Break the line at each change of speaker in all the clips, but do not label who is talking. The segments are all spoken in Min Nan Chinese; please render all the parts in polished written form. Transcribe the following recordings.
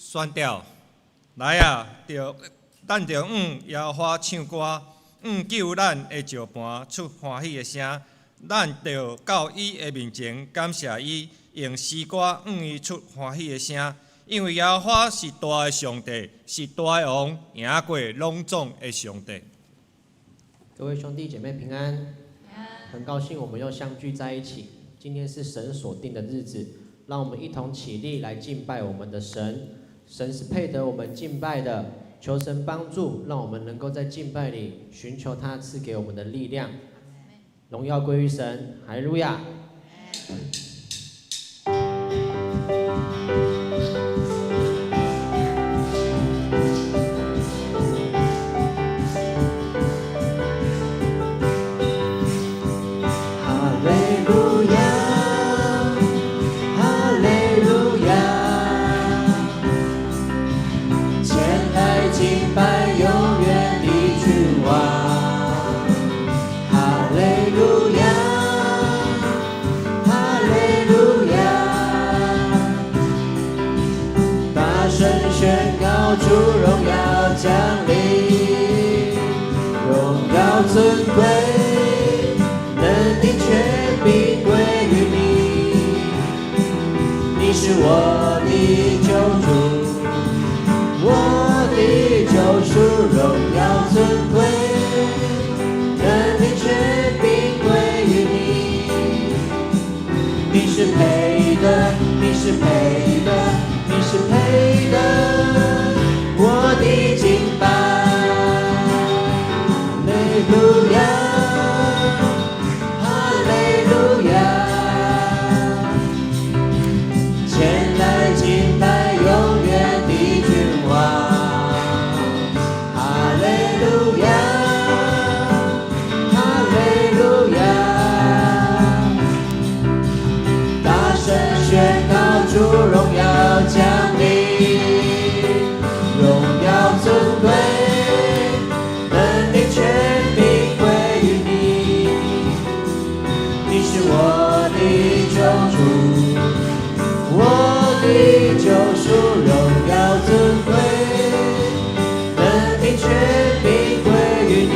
宣調，來啊，著咱著向耶和華唱歌，向救咱的石磐出歡喜的聲。咱著到伊的面前感謝伊，用詩歌向伊出歡喜的聲。因為耶和華是大的上帝，是大的王，贏過攏總的上帝。
各位兄弟姐妹平安，很高興我們又相聚在一起。今天是神所定的日子，讓我們一同起立來敬拜我們的神。神是配得我們敬拜的，求神幫助，讓我們能夠在敬拜裡尋求他賜給我們的力量。榮耀歸於神，哈利路亞。
哈利路亞，哈利路亞，前來敬拜永遠的君王。哈利路亞，哈利路亞，大聲宣告主榮耀降臨，榮耀尊貴，能力權柄歸於你，你是我的救主，我的救贖，榮耀尊貴，能力權柄歸於你，你是配的，你是配的，你是配的，我的敬拜，哈利路亞。哈利路亞，前來敬拜永遠的君王。哈利路亞，哈利路亞，大聲宣告主榮耀降臨，榮耀尊貴，能力權柄歸於你。你是我的救主，我的救贖，榮耀尊貴，能力權柄歸於你。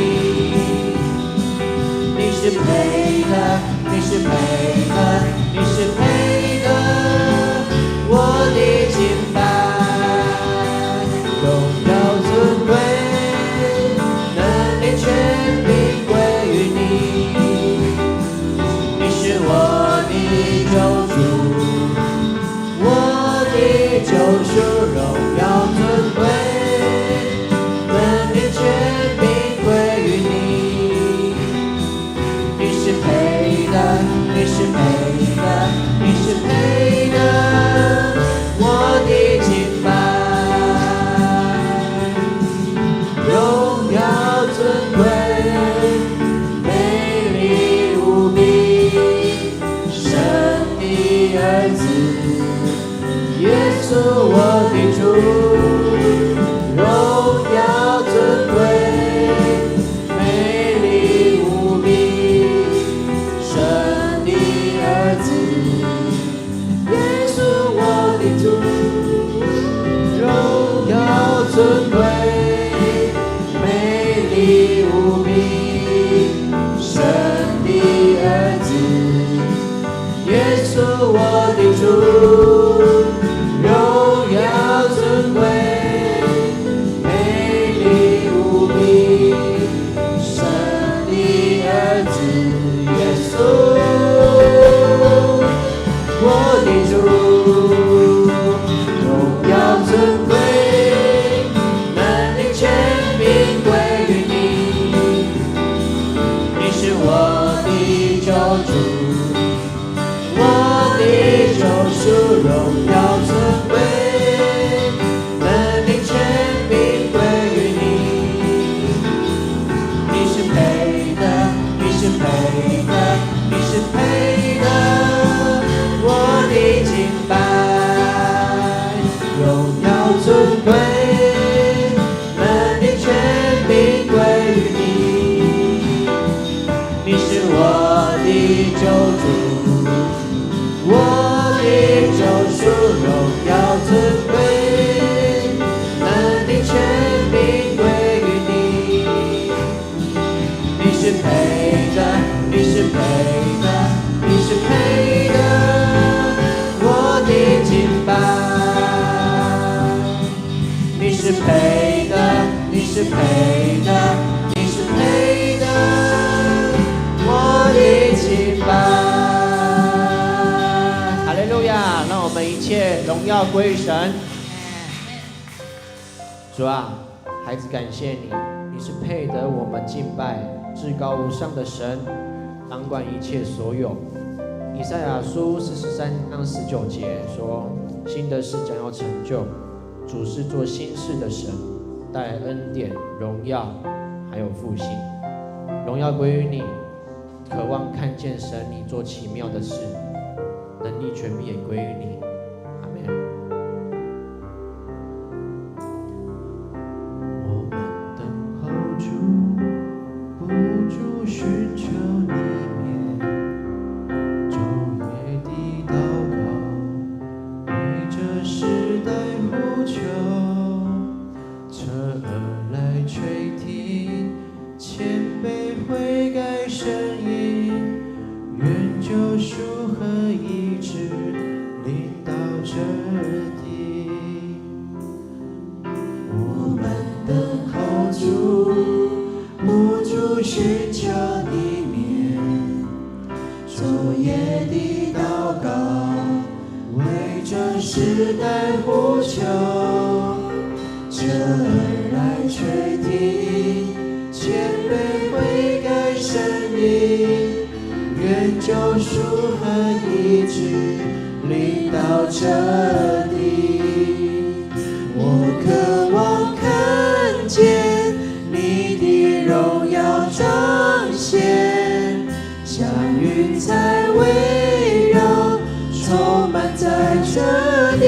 你是配的，你是配的，你是配的，我的敬拜，榮耀尊貴，能力權柄歸於你。你是我的救主，我的救贖，榮耀尊貴，能力權柄歸於你。你是配的，你是配的，你是配的，我的敬拜，榮耀尊貴，美麗無比，神的兒子，耶穌我的主，榮耀尊貴，美麗無比，神的兒子，耶穌我的主，榮耀尊貴，美麗無比，神的兒子，耶穌我的主，榮耀尊貴，美麗無比，神的兒子，耶穌我的主，榮耀尊貴，能力權柄歸於你，你是我的救主，我的救贖，榮
們一切榮耀歸於神。主啊，孩子感謝你，你是配得我們敬拜至高無上的神，掌管一切所有。以賽亞書43章19節說：新的事將要成就，主是做新事的神，帶來恩典、榮耀，還有復興。榮耀歸於你，渴望看見神你做奇妙的事，能力權柄也歸於你。阿門。
我們等候主，不住尋求你面，晝夜地禱告，為這世代呼求，側耳來垂聽，謙卑悔改聲音，願救贖和醫治臨到這地。我們等候主，不住尋求你面，晝夜地禱告，為這世代呼求，側耳來垂聽，謙卑悔改聲音，願救贖和醫治臨到這地。我渴望看見你的榮耀彰顯，像雲彩圍繞，充滿在這地。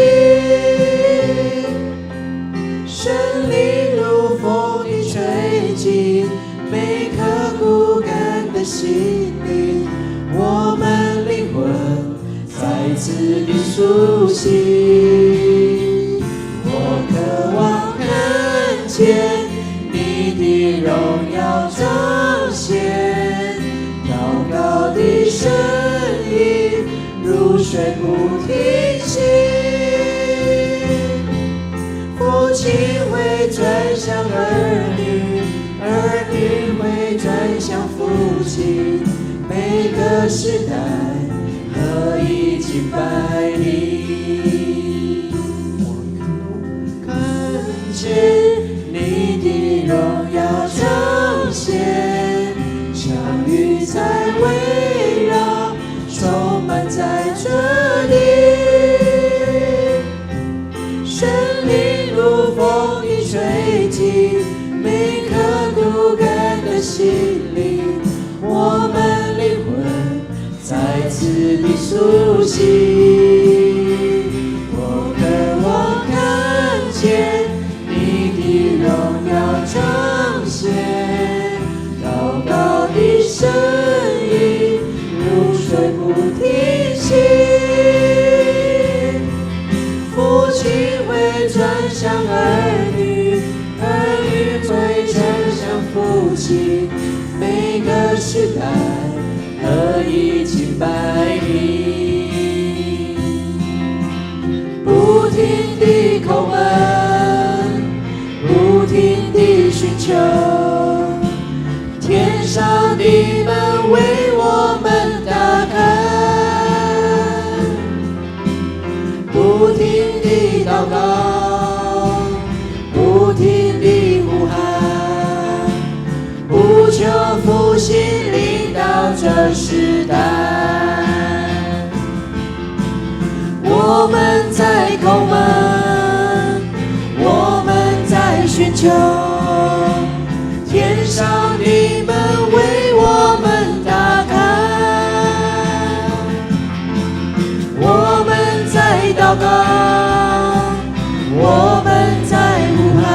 聖靈如風的吹進每顆枯乾的心靈，我們靈魂再次的甦醒。我渴望看見你的榮耀彰顯，禱告的聲音如水不停息。父親會轉向兒女，兒女會轉向父親，每個世代合一敬拜你。我看見你的榮耀彰顯，像雲彩圍繞，充滿在這地。聖靈如風的吹進每顆枯乾的心靈，我們靈魂再次的甦醒。我渴望看見你的榮耀彰顯，禱告的聲音如水不停息。父親會轉向兒女，兒女會轉向父親，每個世代合一敬拜你。不停地叩門，不停地尋求，天上的門為我們打開。不停地禱告，不停地呼喊，呼求復興臨到這世代。我們在叩門，我們在尋求，天上的門為我們打開。我們在禱告，我們在呼喊，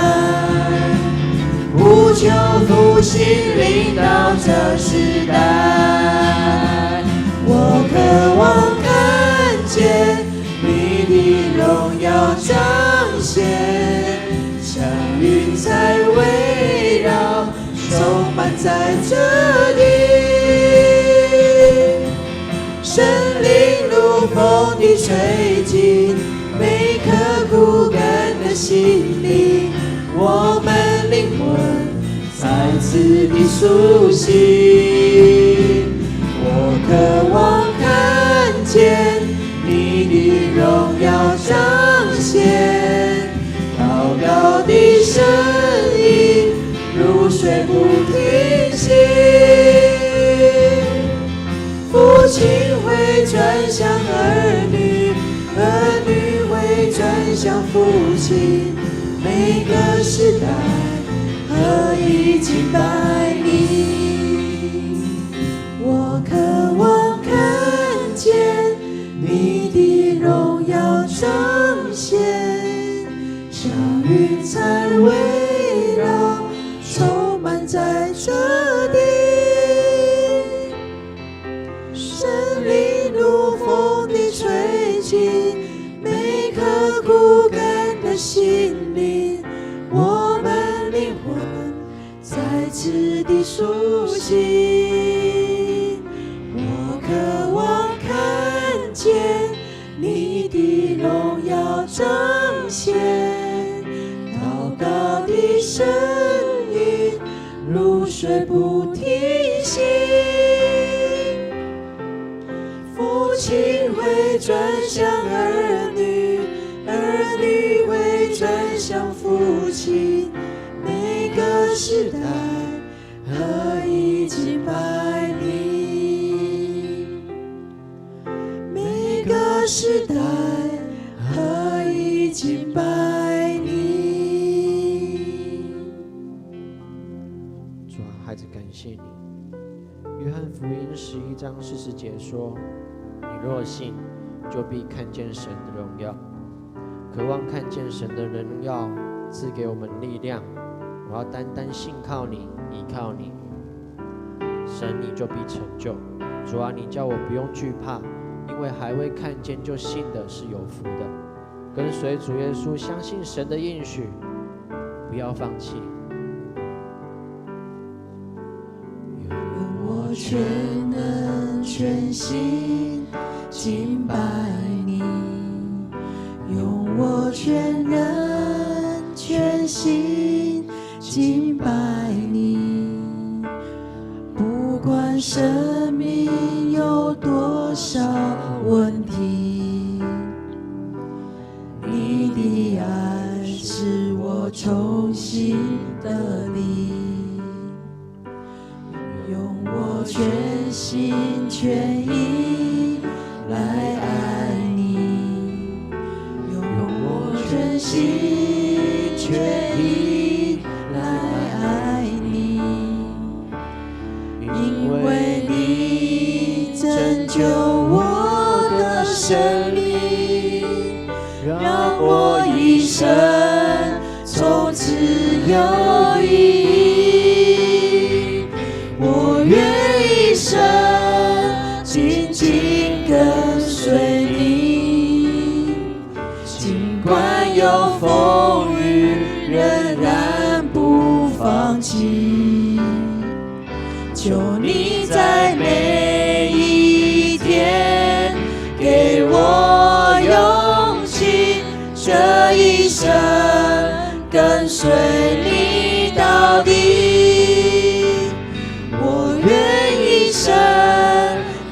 呼求復興臨到這世代。我渴望看見你的榮耀彰顯，像雲彩圍繞，充滿在這地。聖靈如風的吹進每顆枯乾的心靈，我們靈魂再次的甦醒。我渴望看見你的榮耀水不停息。父親會轉向兒女，兒女會轉向父親，每個時代合一敬拜你。我渴望看見你的榮耀彰顯，像雲彩圍繞，充滿在這地。聖靈如風的吹進每顆枯乾的心靈，我們靈魂再次的甦醒。我渴望看見你的榮耀彰顯，禱告的聲音如水不停息。父親會轉向兒女，兒女會轉向父親，每個時代合一敬拜你，每個時代合一敬拜你。
主啊，孩子感謝你。約翰福音11章40節說：“你若信，就必看見神的榮耀。”渴望看見神的榮耀，賜給我們力量。我要單單信靠你，依靠你，神你就必成就。主啊，你叫我不用懼怕，因為還未看見就信的是有福的。跟隨主耶穌，相信神的應許，不要放棄。
用我全能全心敬拜你，用我全人全心敬拜你，不管生命有多少問題，你的愛使我重新得力。用我全心全意來愛你，用我全心全意來愛你，因為你拯救我的生命，讓我一生從此有意義。我願一生緊緊跟隨你，儘管有風雨，仍然不放棄。求你在每一天給我勇氣，這一生跟隨你到底。我願一生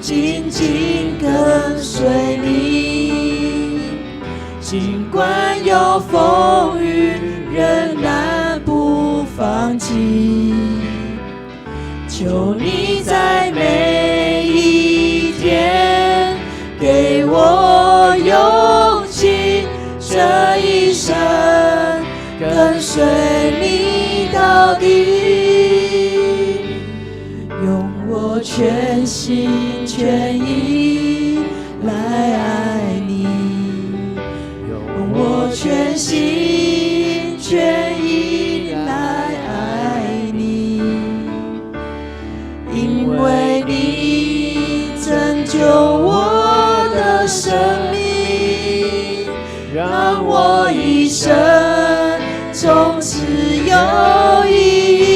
緊緊跟隨你，儘管有風雨，仍然不放棄。求你在每一天給我勇氣，這一生跟隨你到底。用我全心全意來愛你，用我全心全意來愛你，因為你拯救我的生命，讓我一生從此有意義。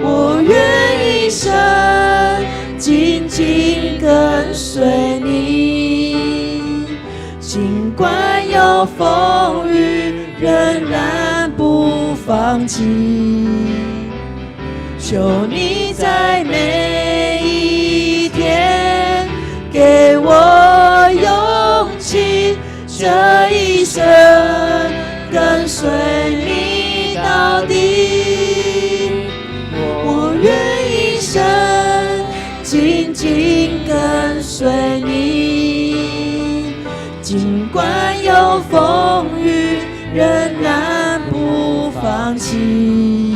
我願一生緊緊跟隨你，儘管有風雨，仍然不放棄。求你在每一天給我勇氣，這一生跟隨你到底。隨你，儘管有風雨，仍然不放棄。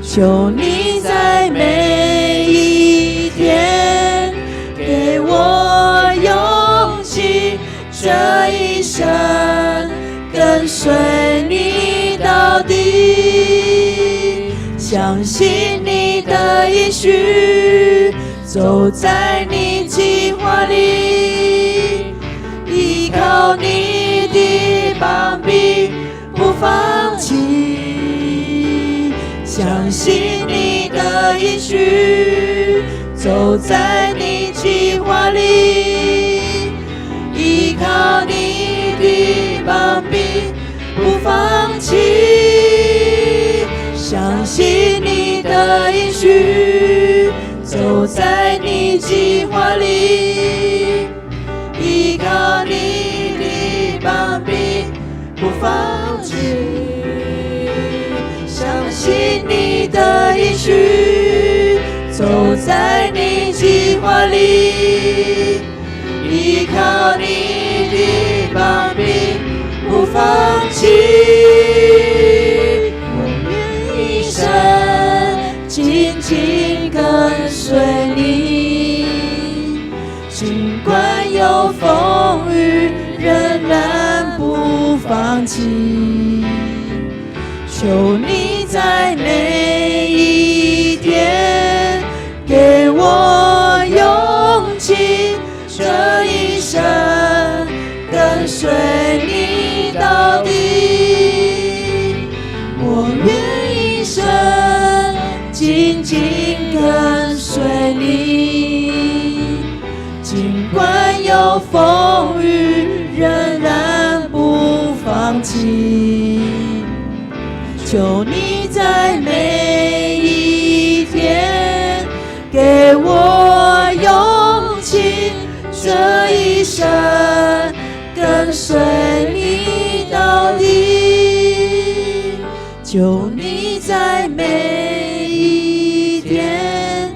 求你在每一天給我勇氣，這一生跟隨你到底，相信你的應許，走在你計劃裡，依靠你的膀臂，不放棄。相信你的應許，走在你計劃裡，依靠你的膀臂，不放棄。相信你的應許，走在你計劃裡，依靠你的膀臂，不放棄。相信你的應許，走在你計劃裡，依靠你的膀臂，不放棄。我願一生緊緊跟隨你，儘管有風雨，仍然不放棄。求你在每一天給我勇氣，這一生跟隨你到底。我願一生緊緊跟隨你，儘管有風雨，仍然不放棄。求你在每一天給我勇氣，這一生跟隨你到底。求你在每一天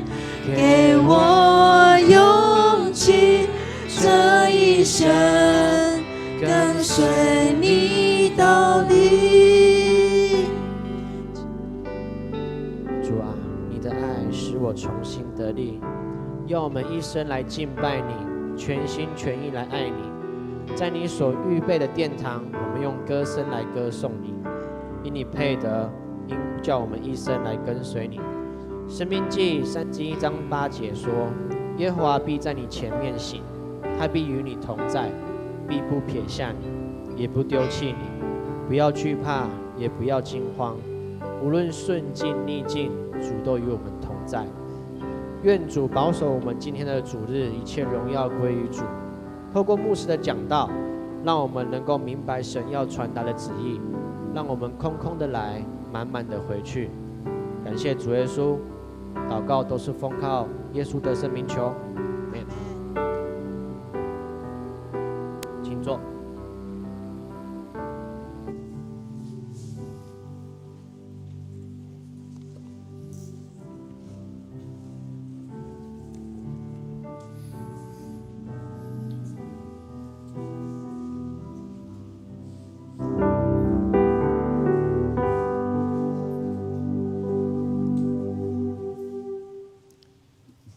給我勇氣，這一生跟隨你到底。
主啊，你的愛使我重新得力，要我們一生來敬拜你，全心全意來愛你。在你所預備的殿堂，我們用歌聲來歌頌你，因你配得，應叫我們一生來跟隨你。申命記31章8節說：耶和華必在你前面行，他必與你同在，必不撇下你，也不丟棄你。不要懼怕，也不要驚慌。無論順境逆境，主都與我們同在。願主保守我們今天的主日，一切榮耀歸於主。透過牧師的講道，讓我們能夠明白神要傳達的旨意，讓我們空空的來，滿滿的回去。感謝主耶穌，禱告都是奉靠耶穌的聖名求，阿們。請坐。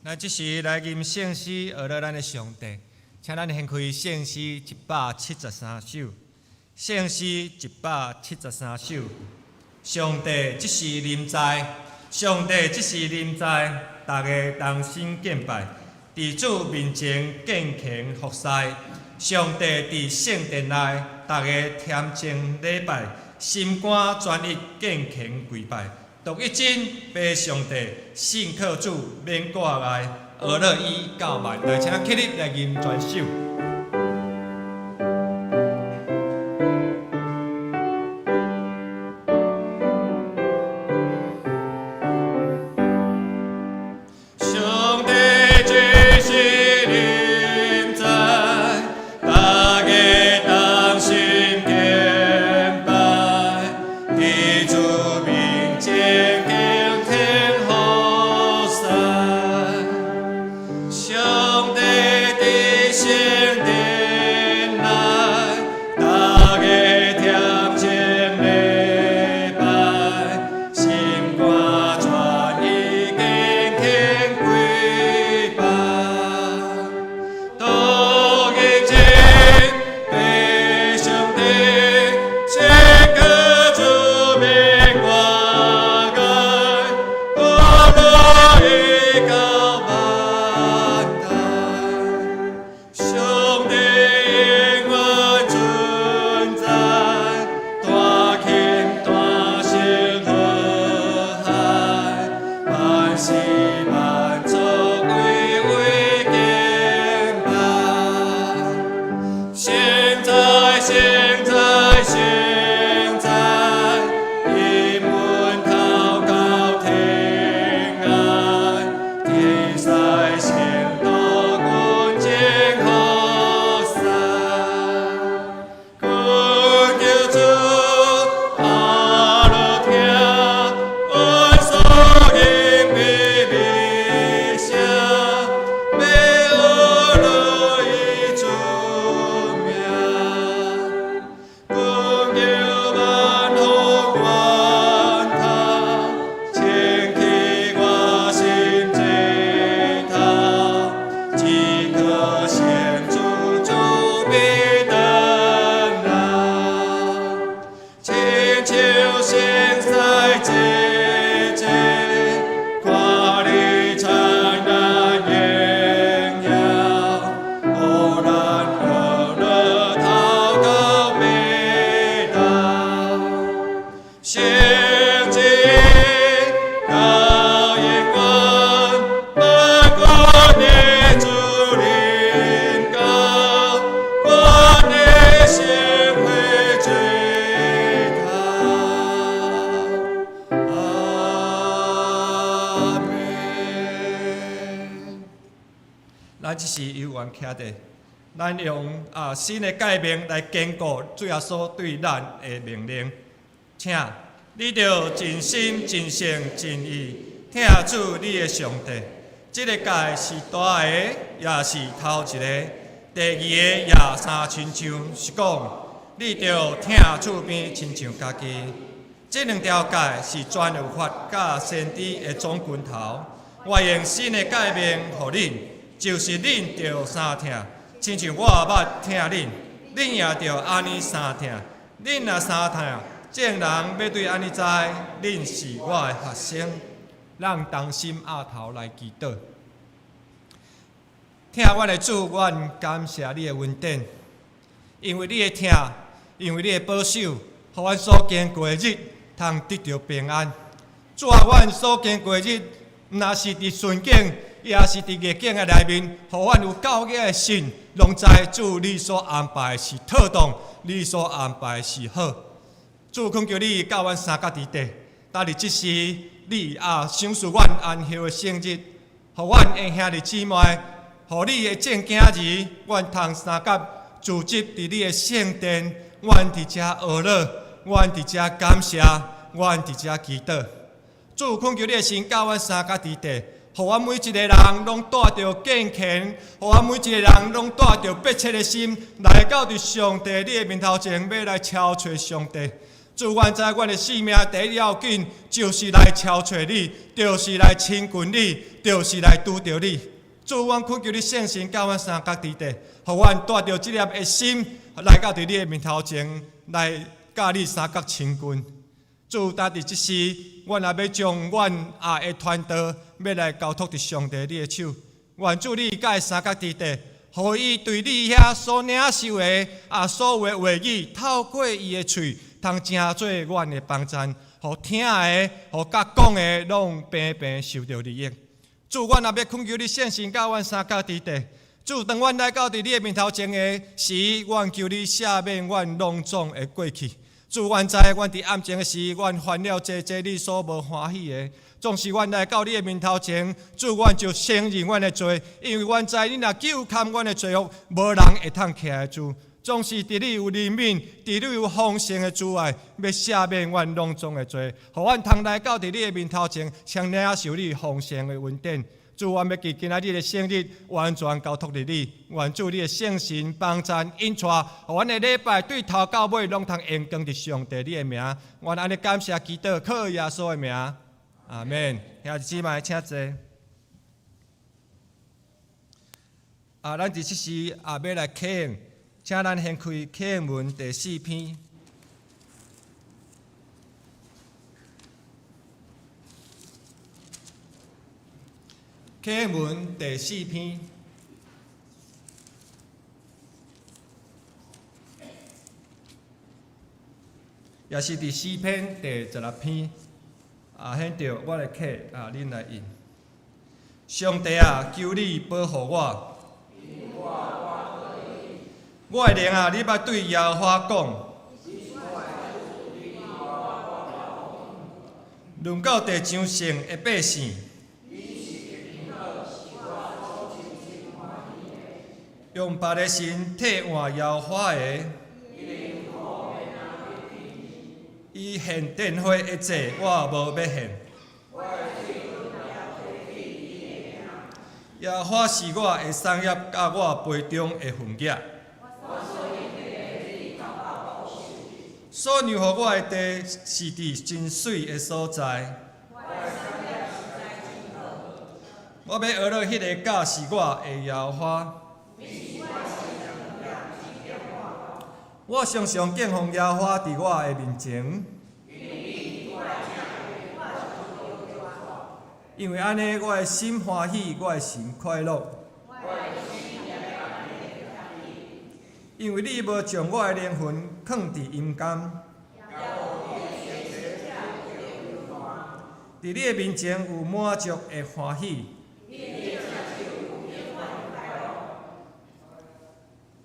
咱這時來吟聖詩，學咱的上帝，請咱掀開聖詩173首，聖詩173首。上帝這是臨在，上帝這是臨在，大家同心敬拜，佇主面前敬虔服侍。上帝佇聖殿內，大家恬靜禮拜，心肝專一敬虔跪拜。獨一真父上帝，信靠主免掛礙，學樂伊到萬代。請起立來吟全首。上帝這是臨在，大家同心敬拜，佇主面前敬虔服侍。上帝咱這時猶原徛佇，咱用新的誡命來堅固主耶穌對咱的命令，請你著盡心、盡性、盡意疼主你的上帝。這个誡是大的，也是頭一个。第二个也相親像，是講你著疼厝邊親像家己。這兩條誡是全律法佮先知的總拳頭。我用新的誡命予恁，就是恁著相疼，親像我捌疼恁，恁也著按呢相疼。恁若相疼，眾人欲對按呢知，恁是我的學生。咱同心徼頭來祈禱。疼阮的主，阮感謝你的恩典，因為你的疼，因為你的保守，予阮所經過的日，通得著平安。主啊，阮所經過的日，毋但是佇順境，也是佇逆境的內面，予阮有夠額的信，攏知主你所安排的是妥當，你所安排的是好。主懇求你佮阮相佮佇底，今日這時，你賞賜阮安息的聖日，予阮的兄弟姊妹，予你的眾囝兒，阮通相佮聚集佇你的聖殿，阮佇遮學樂，阮佇遮感謝，阮佇遮祈禱。主懇求你的神佮阮相佮佇底，予阮每一个人攏帶著敬虔，予阮每一個人攏帶著迫切的心，來到佇上帝你的面頭前，欲來朝揣上帝。主，阮知阮的性命第一要緊，就是來朝揣你，就是來親近你，就是來拄著你。主，阮懇求你聖神佮阮相佮佇底，予阮帶著這粒的心，來到佇你的面頭前，來佮你相佮親近。主，今佇這時，阮也欲將阮的傳道，欲來交託佇上帝你的手。願主你佮伊相佮佇底，予伊對你遐所領受的所有的話語，透過伊的喙，通成做阮的幫贊，予聽的，予佮講的，攏平平受著利益。主，阮也欲懇求你聖神佮阮相佮佇底。主，當阮來到佇你的面頭前的時，阮求你赦免阮攏總的過去。主，阮知阮佇暗前的時，阮犯了濟濟你所無歡喜的。縱使阮來到你的面頭前，主，阮就承認阮的罪，因為阮知你若糾勘阮的罪惡，無人會通徛會住。總是佇你有憐憫，佇你有豐盛的慈愛，欲赦免阮攏總的罪，予阮通來到佇你的面頭前，先領受你豐盛的恩典。主，阮欲將今仔日的聖日完全交託予你，願主你的聖神幫贊引帶，予阮的禮拜對頭到尾攏通榮光佇上帝你的名。阮按呢感謝祈禱，靠耶穌的名，阿們。兄弟姊妹，請坐。咱佇這時欲來啟應，請咱掀開啟應文第四篇。啟應文第四篇，也是佇詩篇第十六篇。現著我來啟，恁來印。上帝啊，求你保護我。我的靈啊，你捌對耶和華講。論到地上聖的百姓，用別个神替換耶和華的，伊獻奠火的祭，我無欲獻。耶和華是我的產業，佮我杯中的分額。所讓予我的地是佇真媠的所在。我欲學樂彼个教示我的耶和華。我常常敬奉耶和華佇我的面前。因為按呢，我的心歡喜，我的神快樂。因為你無將我的靈魂囥佇陰間。佇你的面前有滿足的歡喜。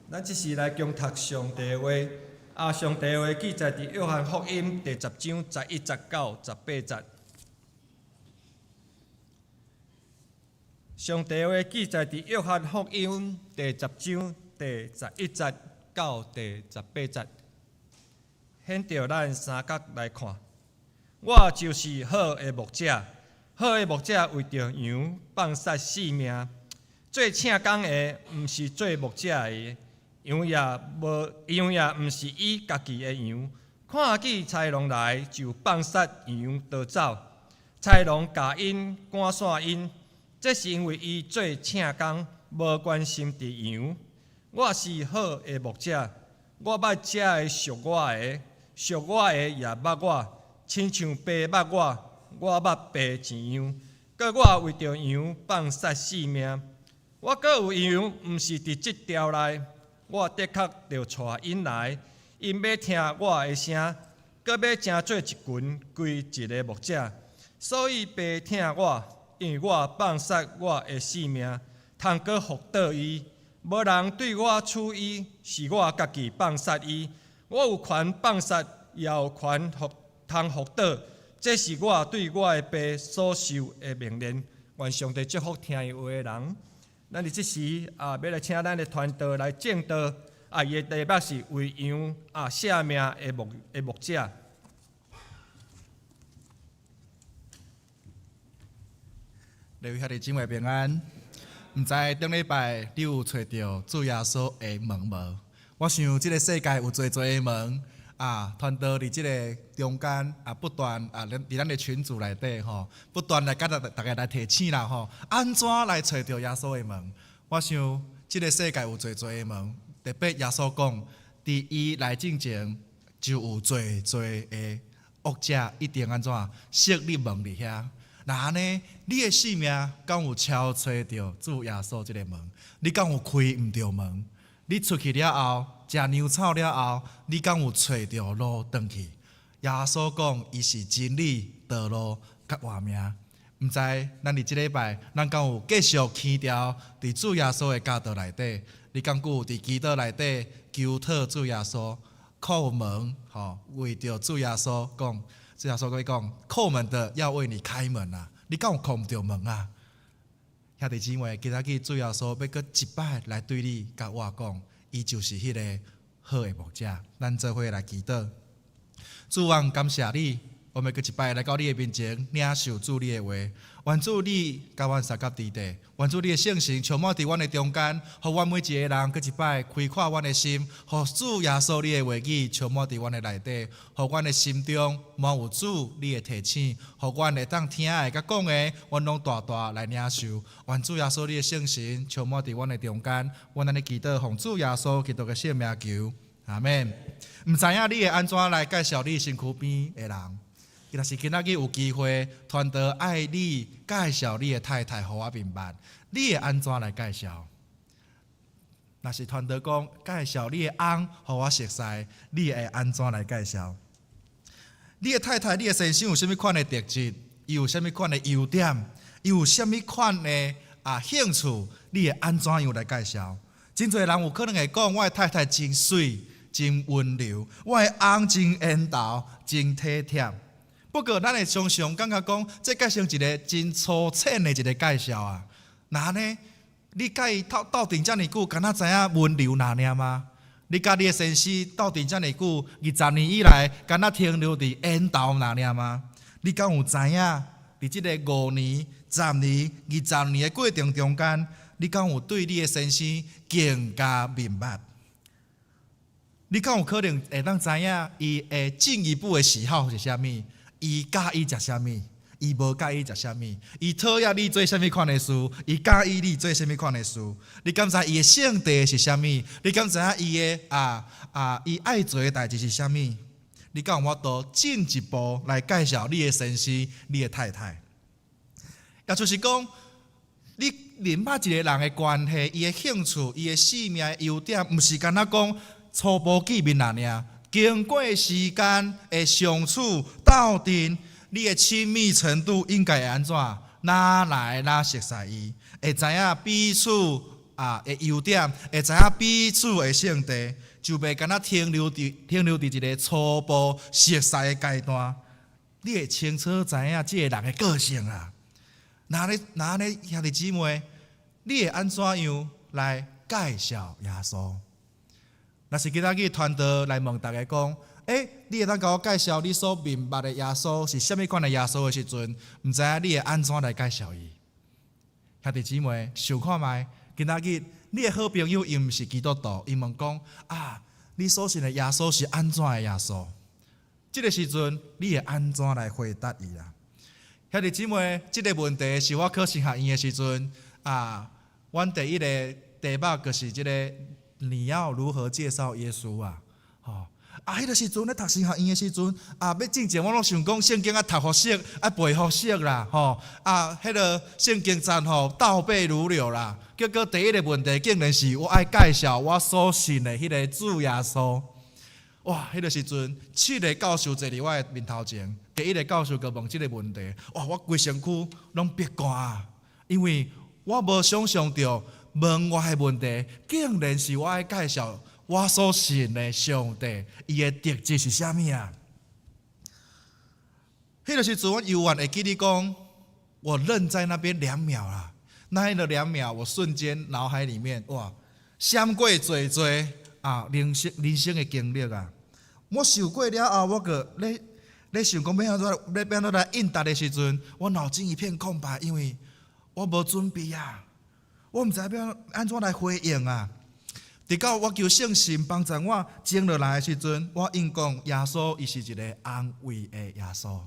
咱這時來恭讀上帝的話，上帝的話記載佇約翰福音第十章十一節到十八節。上帝話記載佇約翰福音第十章第十一節到第十八節，現著咱三角來看。我就是好的牧者，好的牧者為著羊放捨性命。做聖工的，毋是做牧者的，羊也無，羊也毋是伊家己的羊。看見豺狼來，就放捨羊逃走。豺狼共𪜶趕散𪜶，這是因為伊做聖工，無關心佇羊。我是好的牧者，我捌遮的屬我的，屬我的也捌我，親像爸捌我，我捌爸一樣。閣我為著羊放捨性命。我閣有羊，毋是佇這牢內，我的確著帶𪜶來，𪜶欲聽我的聲，閣欲成做一群，歸一個牧者。所以爸疼我，因為我放捨我的性命，通閣復倒伊。無人對我取伊，是我家己放捨伊。我有權放捨，也有權復通復倒。這是我對我的爸所受的命令。願上帝祝福聽伊話的人。咱佇這時啊，欲來請咱的傳道來證道啊，伊的題目是為羊啊捨命的牧者。
各位兄弟姊妹平安。毋知頂禮拜你有揣著主耶穌的門無？我想這个世界有濟濟的門啊，傳道佇這个中間啊，不斷啊，佇咱的群組內底吼，不斷來共逐家來提醒啦吼，按怎來揣著耶穌的門？我想這个世界有濟濟的門，特別耶穌講，佇伊來進前就有濟濟的惡者一定按怎設立門佇遐。若按呢，你的性命敢有敲揣著主耶穌這个門？你敢有開毋著門？你出去了後，食糧草了後，你敢有揣著路轉去？耶穌講，伊是真理、道路、佮活命。毋知咱佇這禮拜，咱敢有繼續堅牢佇主耶穌的教導內底？你敢閣有佇祈禱內底求討主耶穌？叩門，吼，為著主耶穌講，主耶穌閣講，叩門的要為你開門啊！你敢有叩毋著門啊？兄弟姊妹，今仔日主耶穌欲閣一擺來對你佮我講，伊就是彼个好的牧者。咱做伙來祈禱，主啊，感謝你，我們閣一擺來到你的面前，領受主你的話。願主你佮阮相佮佇地，願主你的聖神充滿佇阮的中間，予阮每一個人閣一擺開闊阮的心，予主耶穌你的話語充滿佇阮的內底，予阮的心中滿有主你的提醒，予阮會當聽的佮講的，阮攏大大來領受。願主耶穌你的聖神充滿佇阮的中間，阮按呢祈禱，奉主耶穌基督的聖名求，阿們。毋知影你會按怎來介紹你身軀邊的人？若是今仔日有機會，傳道愛你介紹你的太太予我明白，你會按怎來介紹？若是傳道講介紹你的翁予我熟似，你會按怎來介紹？你的太太、你的先生有啥物款的特質？伊有啥物款的優點？伊有啥物款的啊興趣？你會按怎樣來介紹？真濟人有可能會講，我的太太真媠、真溫柔，我的翁真緣投、真體貼。不過，咱會常常感覺講，這蓋成一個真粗淺的一個介紹啊。若按呢，你佮伊鬥鬥陣遮爾久，敢若知影溫柔爾爾嗎？你佮你的先生鬥陣遮爾久，二十年以來，敢若停留佇緣投爾爾嗎？你敢有知影，佇這个五年、十年、二十年的過程中間，你敢有對你的先生更加明白？你敢有可能會當知影伊的進一步的喜好是啥物？伊佮意食啥物？伊無佮意食啥物？伊討厭你做啥物款的事？伊佮意你做啥物款的事？你敢知伊的性地是啥物？你敢知影伊的啊啊，伊愛做的代誌是啥物？你敢有法度進一步來介紹你的先生、你的太太？也就是講，你認捌一個人的關係，伊的興趣、伊的性命的優點，毋是干焦講初步見面爾爾。經過時間的相處鬥陣，你的親密程度應該會按怎？愈來愈熟似伊，會知影彼此啊的優點，會知影彼此的性地，就袂干焦停留佇一個初步熟似的階段。你會清楚知影這个人的個性啊。若按呢，若按呢，兄弟姊妹，你會按怎樣來介紹耶穌？若是今仔日傳道來問大家講，欸，你會當共我介紹你所明白的耶穌是啥物款的耶穌的時陣，毋知影你會按怎來介紹伊？兄弟姊妹，想看覓？今仔日你的好朋友伊毋是基督徒，伊問講啊，你所信的耶穌是按怎的耶穌？這个時陣，你會按怎來回答伊啊？兄弟姊妹，這个問題是我考神學院的時陣啊，阮第一個題目就是這个你要如何介紹耶穌啊？吼啊！彼个時陣咧讀神學院的時陣啊，欲進前我攏想講聖經愛讀予熟，愛背予熟啦，吼啊！彼个聖經節吼倒背如流啦。結果第一个問題竟然是我愛介紹我所信的彼个主耶穌。哇！彼个時陣，七个教授坐佇我的面頭前，第一个教授就問這個問題，哇！我規身軀攏煏汗啊，因為我無想像著問我的問題，竟然是我愛介紹我所信的上帝，伊的特質是啥物啊？彼个時陣，我猶原會記得講，我愣在那邊2秒啦，那個2秒，我瞬間腦海裡面哇，閃過濟濟啊人生人生的經歷啊！我想過了後，我閣咧咧想講欲按怎欲按怎來應答的時陣，我腦筋一片空白，因為我無準備啊，我毋知欲按怎來回應啊。直到我求聖神幫助我靜落來的時陣，我應講耶穌伊是一个安慰的耶穌，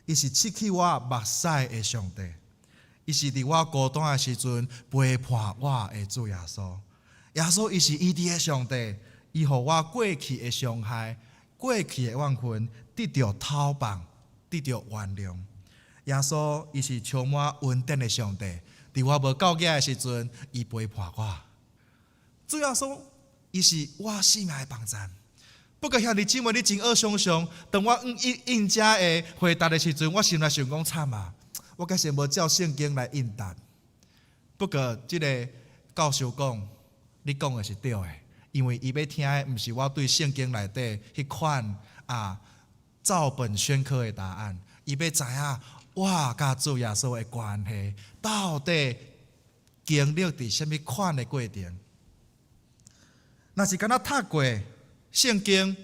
伊是拭去我目屎的上帝，伊是佇我孤單的時陣陪伴我的主耶穌。耶穌伊是醫治的上帝。伊予我過去的傷害、過去的怨恨得著透放、得著原諒。耶穌伊是充滿恩典的上帝，佇我無夠額的時陣，伊陪伴我。主耶穌伊是我性命的幫贊。不過兄弟姊妹，你真愛想像，當我應應這个回答的時陣，我心內想講慘啊！我敢是無照聖經來應答。不過這个教授講，你講的是對的。因為伊欲聽的毋是我對聖經內底彼款啊照本宣科的答案，伊欲知影我佮主耶穌的關係到底經歷佇啥物款的過程。若是敢若讀過聖經，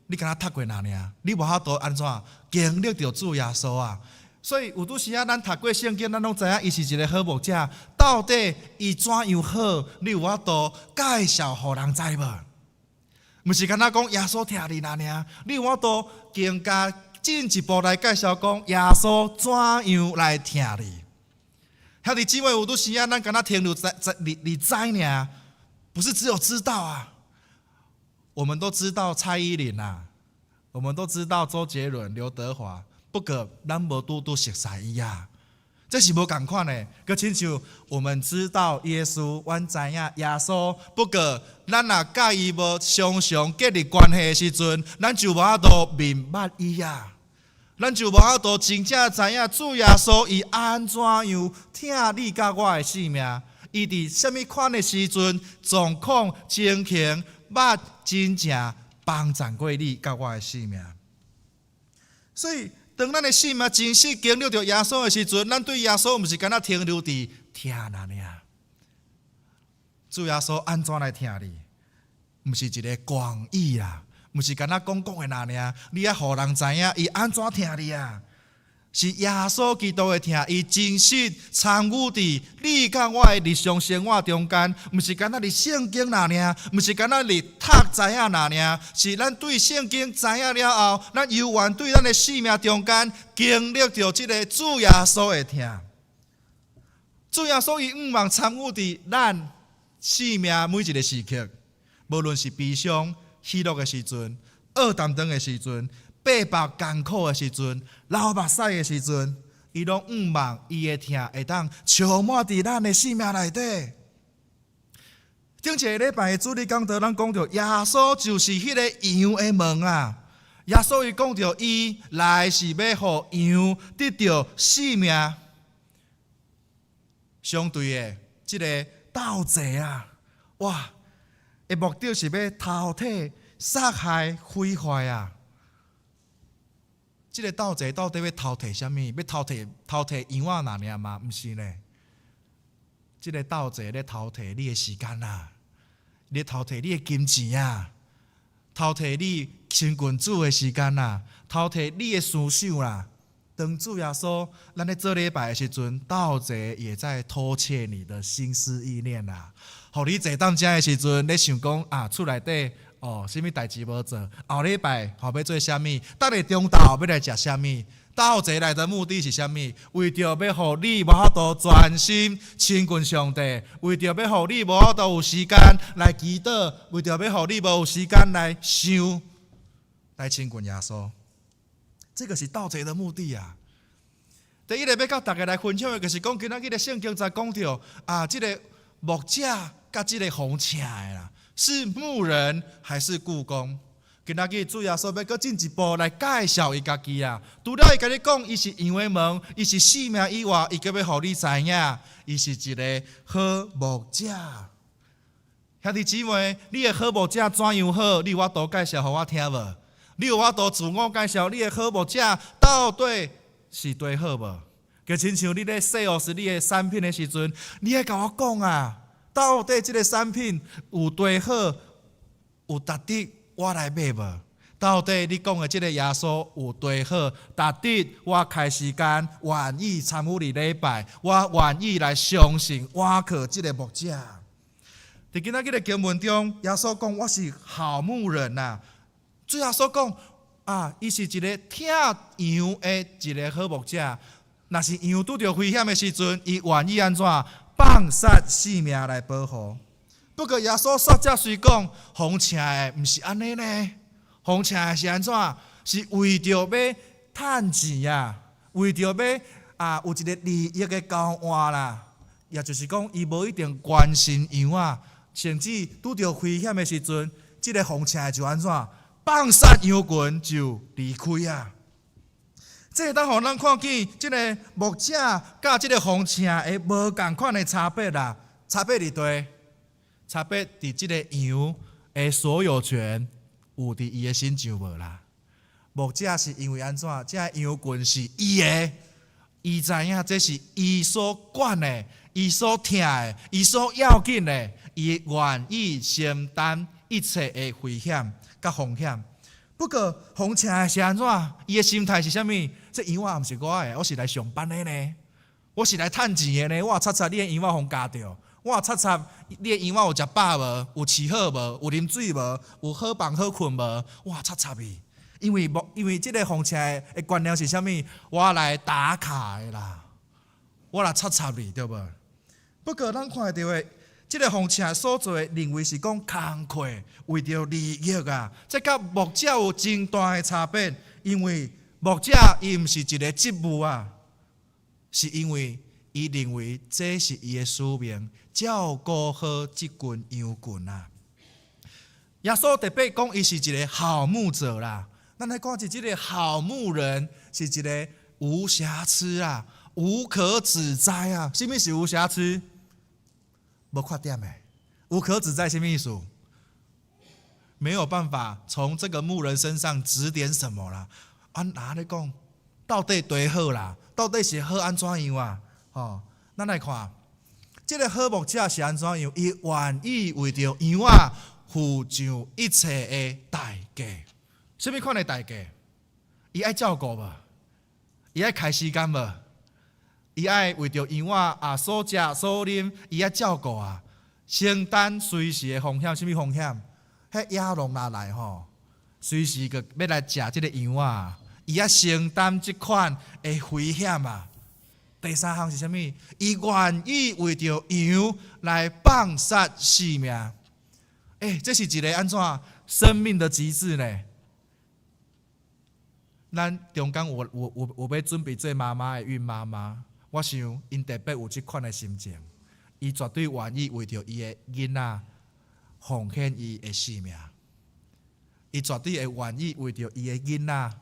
你敢若讀過爾爾，你無法度按怎經歷著主耶穌啊？所以有拄時仔，咱讀過聖經，咱攏知影伊是一个好牧者。到底伊怎樣好？你有法度介紹予人知無？毋是干焦講耶穌疼你爾爾，你有法度更加進一步來介紹講耶穌怎樣來疼你？兄弟姊妹，有拄時仔，咱干焦停留在在佇佇知爾，不是只有知道啊。我們都知道蔡依林啊，我們都知道周杰倫、劉德華。不過，咱無拄拄熟似伊啊，這是無仝款的。閣親像我們知道耶穌，阮知影耶穌。不過，咱若佮伊無常常建立關係的時陣，咱就無法度明白伊啊。咱就無法度真正知影主耶穌伊按怎樣疼你佮我的性命。伊佇啥物款的時陣、狀況、情形，捌真正幫贊過你佮我的性命。所以，當咱的性命真實經歷著耶穌的時陣，咱對耶穌毋是干焦停留佇疼爾爾。主耶穌按怎來疼你？毋是一个廣義啊，毋是干焦講講的爾爾，你愛予人知影伊按怎疼你啊？是耶穌基督的疼，伊真實參與佇你佮我的日常生活中間，毋是干焦佇聖經爾爾，毋是干焦佇讀知影爾爾，是咱對聖經知影了後，咱猶原對咱的生命中間經歷著這个主耶穌的疼。主耶穌伊向望參與佇咱生命每一个時刻，無論是悲傷、喜樂的時陣，僫擔當的時陣，爬百艱苦的時陣，流目屎的時陣，伊攏向望伊的疼會當充滿佇咱的生命內底。頂一個禮拜的主日講道，咱講著耶穌就是彼个羊的門啊！耶穌伊講著，伊來是欲予羊得著性命。相對的，這个盜賊啊，哇！的目的是欲偷提、殺害、毀壞啊！這个盜賊到底欲偷提啥物？欲偷提偷提羊仔爾爾嗎？毋是呢。這个盜賊咧偷提你的時間啊，咧偷提你的金錢啊，偷提你親近主的時間啊，偷提你的思想啦。當主耶穌咱咧做禮拜的時陣，盜賊也在偷竊你的心思意念啊。予你坐佇遮的時陣，咧想講啊，厝內底哦，啥物代誌無做，後禮拜吼欲做啥物？逐日中晝欲來食啥物？盜賊來的目的是啥物？為著欲予你無法度專心親近上帝，為著欲予你無法度有時間來祈禱，為著欲予你無有時間來想，來親近耶穌。這個是盜賊的目的啊！第一個欲佮大家來分享的，就是講今仔日的聖經在講著啊，這个牧者佮這个奉請的啦，是牧人還是僱工？今仔日主耶穌欲閣進一步來介紹伊家己啊！除了伊共你講，伊是羊的門，伊是性命以外，伊閣欲予你知影，伊是一个好牧者。兄弟姊妹，你的好牧者怎樣好？你有法度介紹予我聽無？你有法度自我介紹你的好牧者到底是多好無？就親像你咧 sales 你的產品的時陣，你愛共我講啊，到底這个產品有多好，有值得我來買無？到底你講的這个耶穌有多好，值得我開時間願意參與禮拜，我願意來相信倚靠這个牧者。佇今仔日的經文中，耶穌講我是好牧人啊。主耶穌講啊，伊是一个疼羊的一个好牧者。若是羊拄著危險的時陣，伊願意按怎放捨性命來保護。不過耶穌煞才雖講，奉請的毋是按呢呢，奉請的是按怎？是為著欲趁錢啊，為著欲啊有一个利益的交換啦。也就是講，伊無一定關心羊仔，甚至拄著危險的時陣，這个奉請的就按怎？放捨羊群就離開啊！這會當予咱看見這个牧者佮這个奉請的無仝款的差別啦。差別佇佗？差別佇這个羊的所有權有佇伊的身上無啦？牧者是因為按怎？這羊群是伊的，伊知影這是伊所管的，伊所疼的，伊所要緊的，伊願意承擔一切的危險佮風險。不過奉請的是按怎？伊的心態是啥物？這羊仔毋是我的，我是來上班的呢，我是來趁錢的呢。我插插你的羊仔予咬著，我插插你的羊仔有食飽無？有飼好無？有啉水無？有好房好睏無？我插插伊，因為這个奉請的觀念是啥物？我來打卡的啦，我來插插你，對無？不過咱看著的，這个奉請所做的認為是講工課，為著利益啊，這佮牧者有真大的差別。因為牧者伊毋是一个職務啊，是因為伊認為這是伊的使命，照顧好這群羊群啊。耶穌特別講，伊是一个好牧者啦。咱來看著這个好牧人是一个無瑕疵啊，無可指摘啊。啥物是無瑕疵？無缺點的，無可指摘，啥物意思？沒有辦法從這個牧人身上指點什麼啦。啊，哪咧講？到底多好啦？到底是好按怎樣啊？吼，咱來看，這个好牧者是按怎樣？伊願意為著羊仔付上一切的代價。啥物款的代價？伊愛照顧無？伊愛開時間無？伊愛為著羊仔啊所食所啉，伊愛照顧啊，承擔隨時的風險，啥物風險？彼野狼若來吼，隨時閣欲來食這个羊仔，伊愛承擔這款的危險啊。第三項是啥物？伊願意為著羊來放捨性命。欸，這是一个按怎生命的極致呢？咱中間有欲準備做媽媽的孕媽媽，我想𪜶特別有這款的心情，伊絕對願意為著伊的囡仔奉獻伊的性命，伊絕對會願意為著伊的囡仔，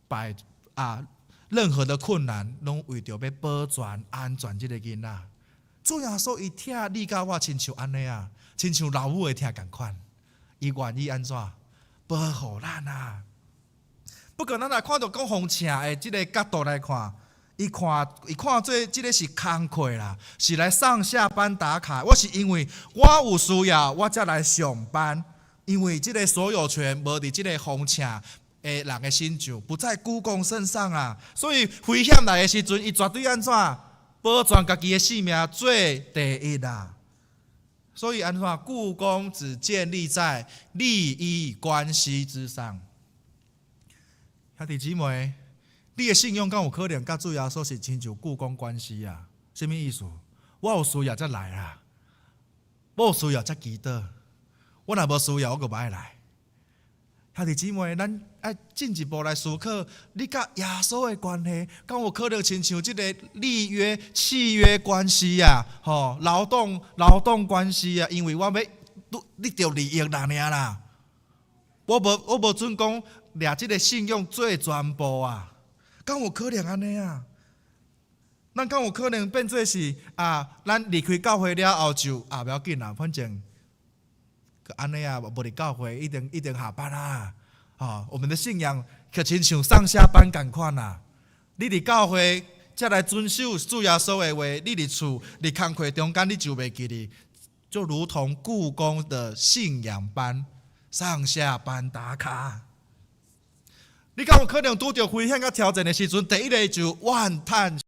擺啊任何的困難，攏為著欲保全安全這个囡仔。主耶穌伊疼你佮我親像按呢啊，親像老母會疼仝款，伊願意按怎保護咱啊。不過，咱若看著講奉請的這个角度來看，伊看做這个是工課啦，是來上下班打卡。我是因為我有需要，我才來上班。因為這個所有權無佇這個風車的人的身上，不在僱工身上啊。所以危險來的時陣，伊絕對按怎保全家己的性命做第一啦。所以按怎僱工只建立在利益關係之上。兄弟姊妹，你的信仰敢有可能佮主耶穌是親像僱工關係啊？啥物意思？我有需要才來啦，我有需要才祈禱。我若無需要，我就無愛來。兄弟姊妹，咱愛進一步來思考，你佮耶穌的關係，敢有可能親像這个立約、契約關係啊？吼，勞動關係啊？因為我欲得著利益爾啦。我無準講掠這个信仰做全部啊，敢有可能按呢啊？咱敢有可能變做是啊？咱離開教會了後就啊，無要緊啦，反正按呢啊，無佇教會一定下班啊。吼，我們的信仰就親像上下班仝款啦。你佇教會才來遵守主耶穌的話，你佇厝佇工課中間你就袂記得，就如同僱工的信仰般，上下班打卡。你敢有可能拄著危險佮挑戰的時陣，第一个就怨嘆。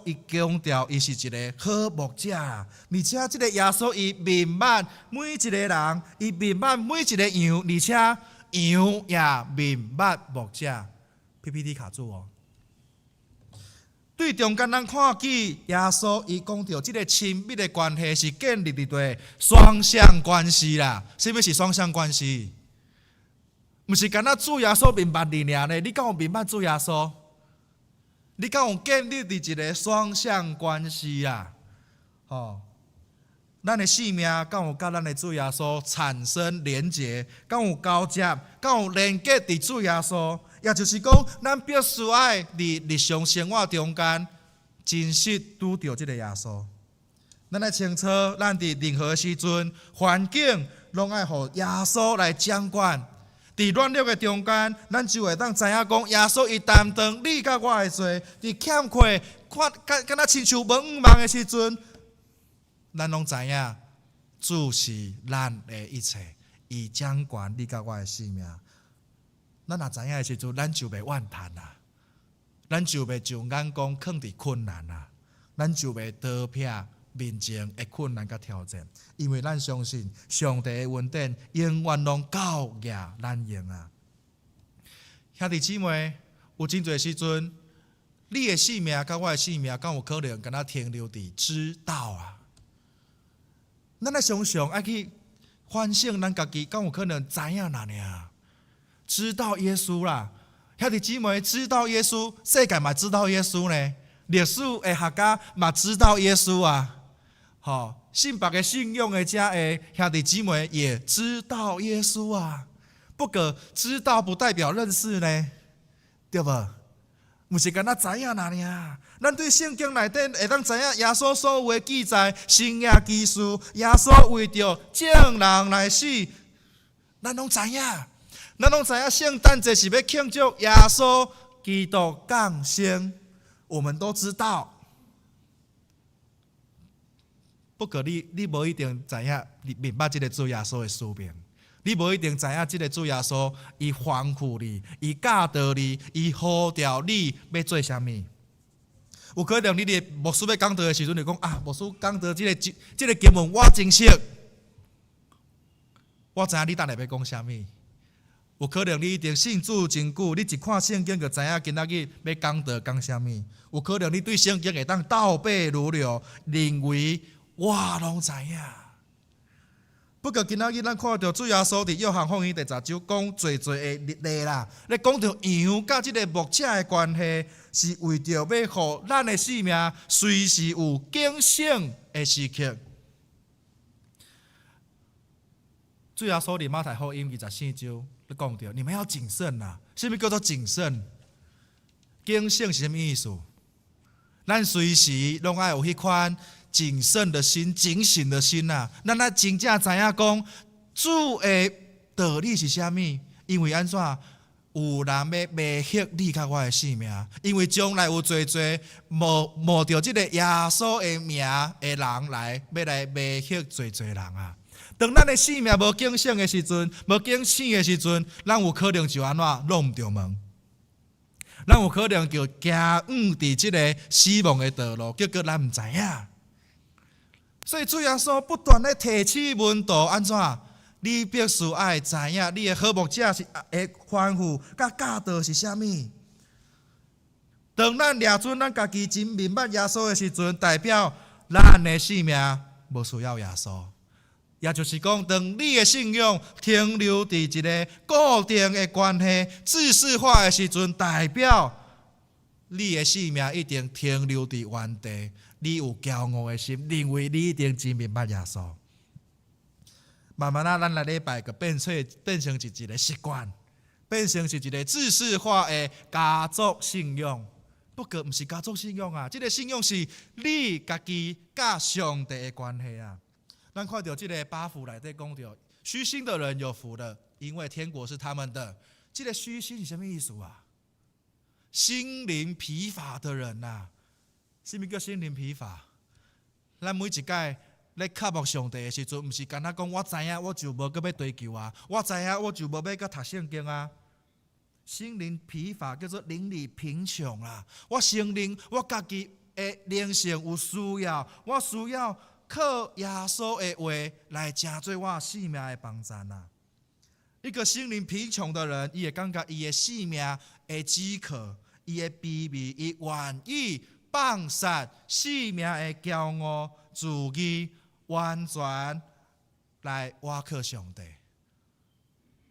伊強調伊是一个好牧者，而且這个耶穌伊明捌每一个人，伊明捌每一个羊，而且羊也明捌牧者。PPT 卡住哦。對中間咱看見耶穌伊講著這个親密的關係是建立佇對雙向關係啦。啥物是雙向關係？毋是干焦主耶穌明捌你爾呢？你敢有明捌主耶穌？你敢有建立佇一个雙向關係啊？吼，咱的性命敢有佮咱的主耶穌產生連結？敢有交接？敢有連結佇主耶穌？也就是講，咱必須愛佇日常生活中間真實拄著這个耶穌。咱愛清楚，咱佇任何時陣、環境，攏愛予耶穌來掌管。佇軟弱的中間，咱就會當知影講，耶穌伊擔當你佮我的罪。佇欠缺、看敢若親像無望的時陣，咱攏知影主是咱的一切，伊掌管你佮我的性命。咱若知影的時陣，咱就袂怨嘆啦，咱就袂將眼光囥佇困難啦，咱就袂逃避面前的困難佮挑戰，因為咱相信上帝的恩典永遠攏夠額咱用啊！兄弟姊妹，有真濟時陣，你的性命佮我的性命，敢有可能敢若停留佇知道啊？咱愛常常愛去反省咱家己，敢有可能知影爾？知道耶穌啦，兄弟姊妹，知道耶穌，世界嘛知道耶穌呢？歷史的學家嘛知道耶穌啊？吼，信別个信仰的遮的兄弟姊妹也知道耶穌啊。不過知道不代表認識呢，對無？毋是干焦知影爾。咱對聖經內底會當知影耶穌所有的記載、神蹟奇事，耶穌為著眾人來死，咱攏知影。咱攏知影聖誕節是欲慶祝耶穌基督降生，我們都知道。不過你無一定知影，你明捌這个主耶穌的使命。你無一定知影這个主耶穌，伊吩咐你，伊教導你，伊呼召你欲做啥物。有可能你佇牧師欲講道的時陣，就講啊，牧師講道這个經文我真熟，我知影你等下欲講啥物。有可能你已經信主真久，你一看聖經就知影今仔日欲講道講啥物。有可能你對聖經會當倒背如流，認為我攏知影。不過今仔日咱看著主耶穌佇約翰福音第十章講濟濟的例啦，咧講著羊佮這个牧者的關係，是為著欲予咱的性命隨時有警醒的時刻。主耶穌佇馬太福音24章咧講著，你們要謹慎啦。啥物叫做謹慎？警醒是啥物意思？咱隨時攏愛有彼款謹慎的心、警醒的心啊！咱愛真正知影講主的道理是啥物？因為按怎有人欲迷惑你佮我的性命？因為將來有濟濟冒冒著這个耶穌的名的人來，欲來迷惑濟濟人啊！當咱的性命無警醒的時陣，無警醒的時陣，咱有可能就按怎攏毋著門。咱有可能就行刎佇這个死亡的道路，結果咱毋知影。所以主耶穌不斷咧提醒門徒按怎？你必須愛知影，你的好牧者是會吩咐佮教導是啥物。當咱掠準咱家己真明白耶穌的時陣，代表咱的性命無需要耶穌。也就是講，當你的信仰停留佇一个固定的關係、制式化的時陣，代表你的性命一定停留佇原地。你有驕傲的心，認為你一定真明白耶穌。慢慢仔，咱來禮拜就變成是一个習慣，變成是一个制式化的家族信仰。不過，毋是家族信仰啊，這个信仰是你家己佮上帝的關係啊。咱看著這个八福內底講著，虛心的人有福了，因為天國是他們的。這个虛心是啥物意思啊？心靈疲乏的人吶，啥物叫心靈疲乏？咱每一擺咧渴慕上帝的時陣，毋是干焦講我知影，我就無閣欲追求啊！我知影，我就無欲閣讀聖經啊！心靈疲乏叫做靈裡貧窮啦。我承認我家己的靈性有需要，我需要靠耶穌的話來成做我性命的幫贊啊！一個心靈貧窮的人，伊會感覺伊的性命會飢渴，伊會卑微，伊願意放殺性命的驕傲、自義，完全來倚靠上帝。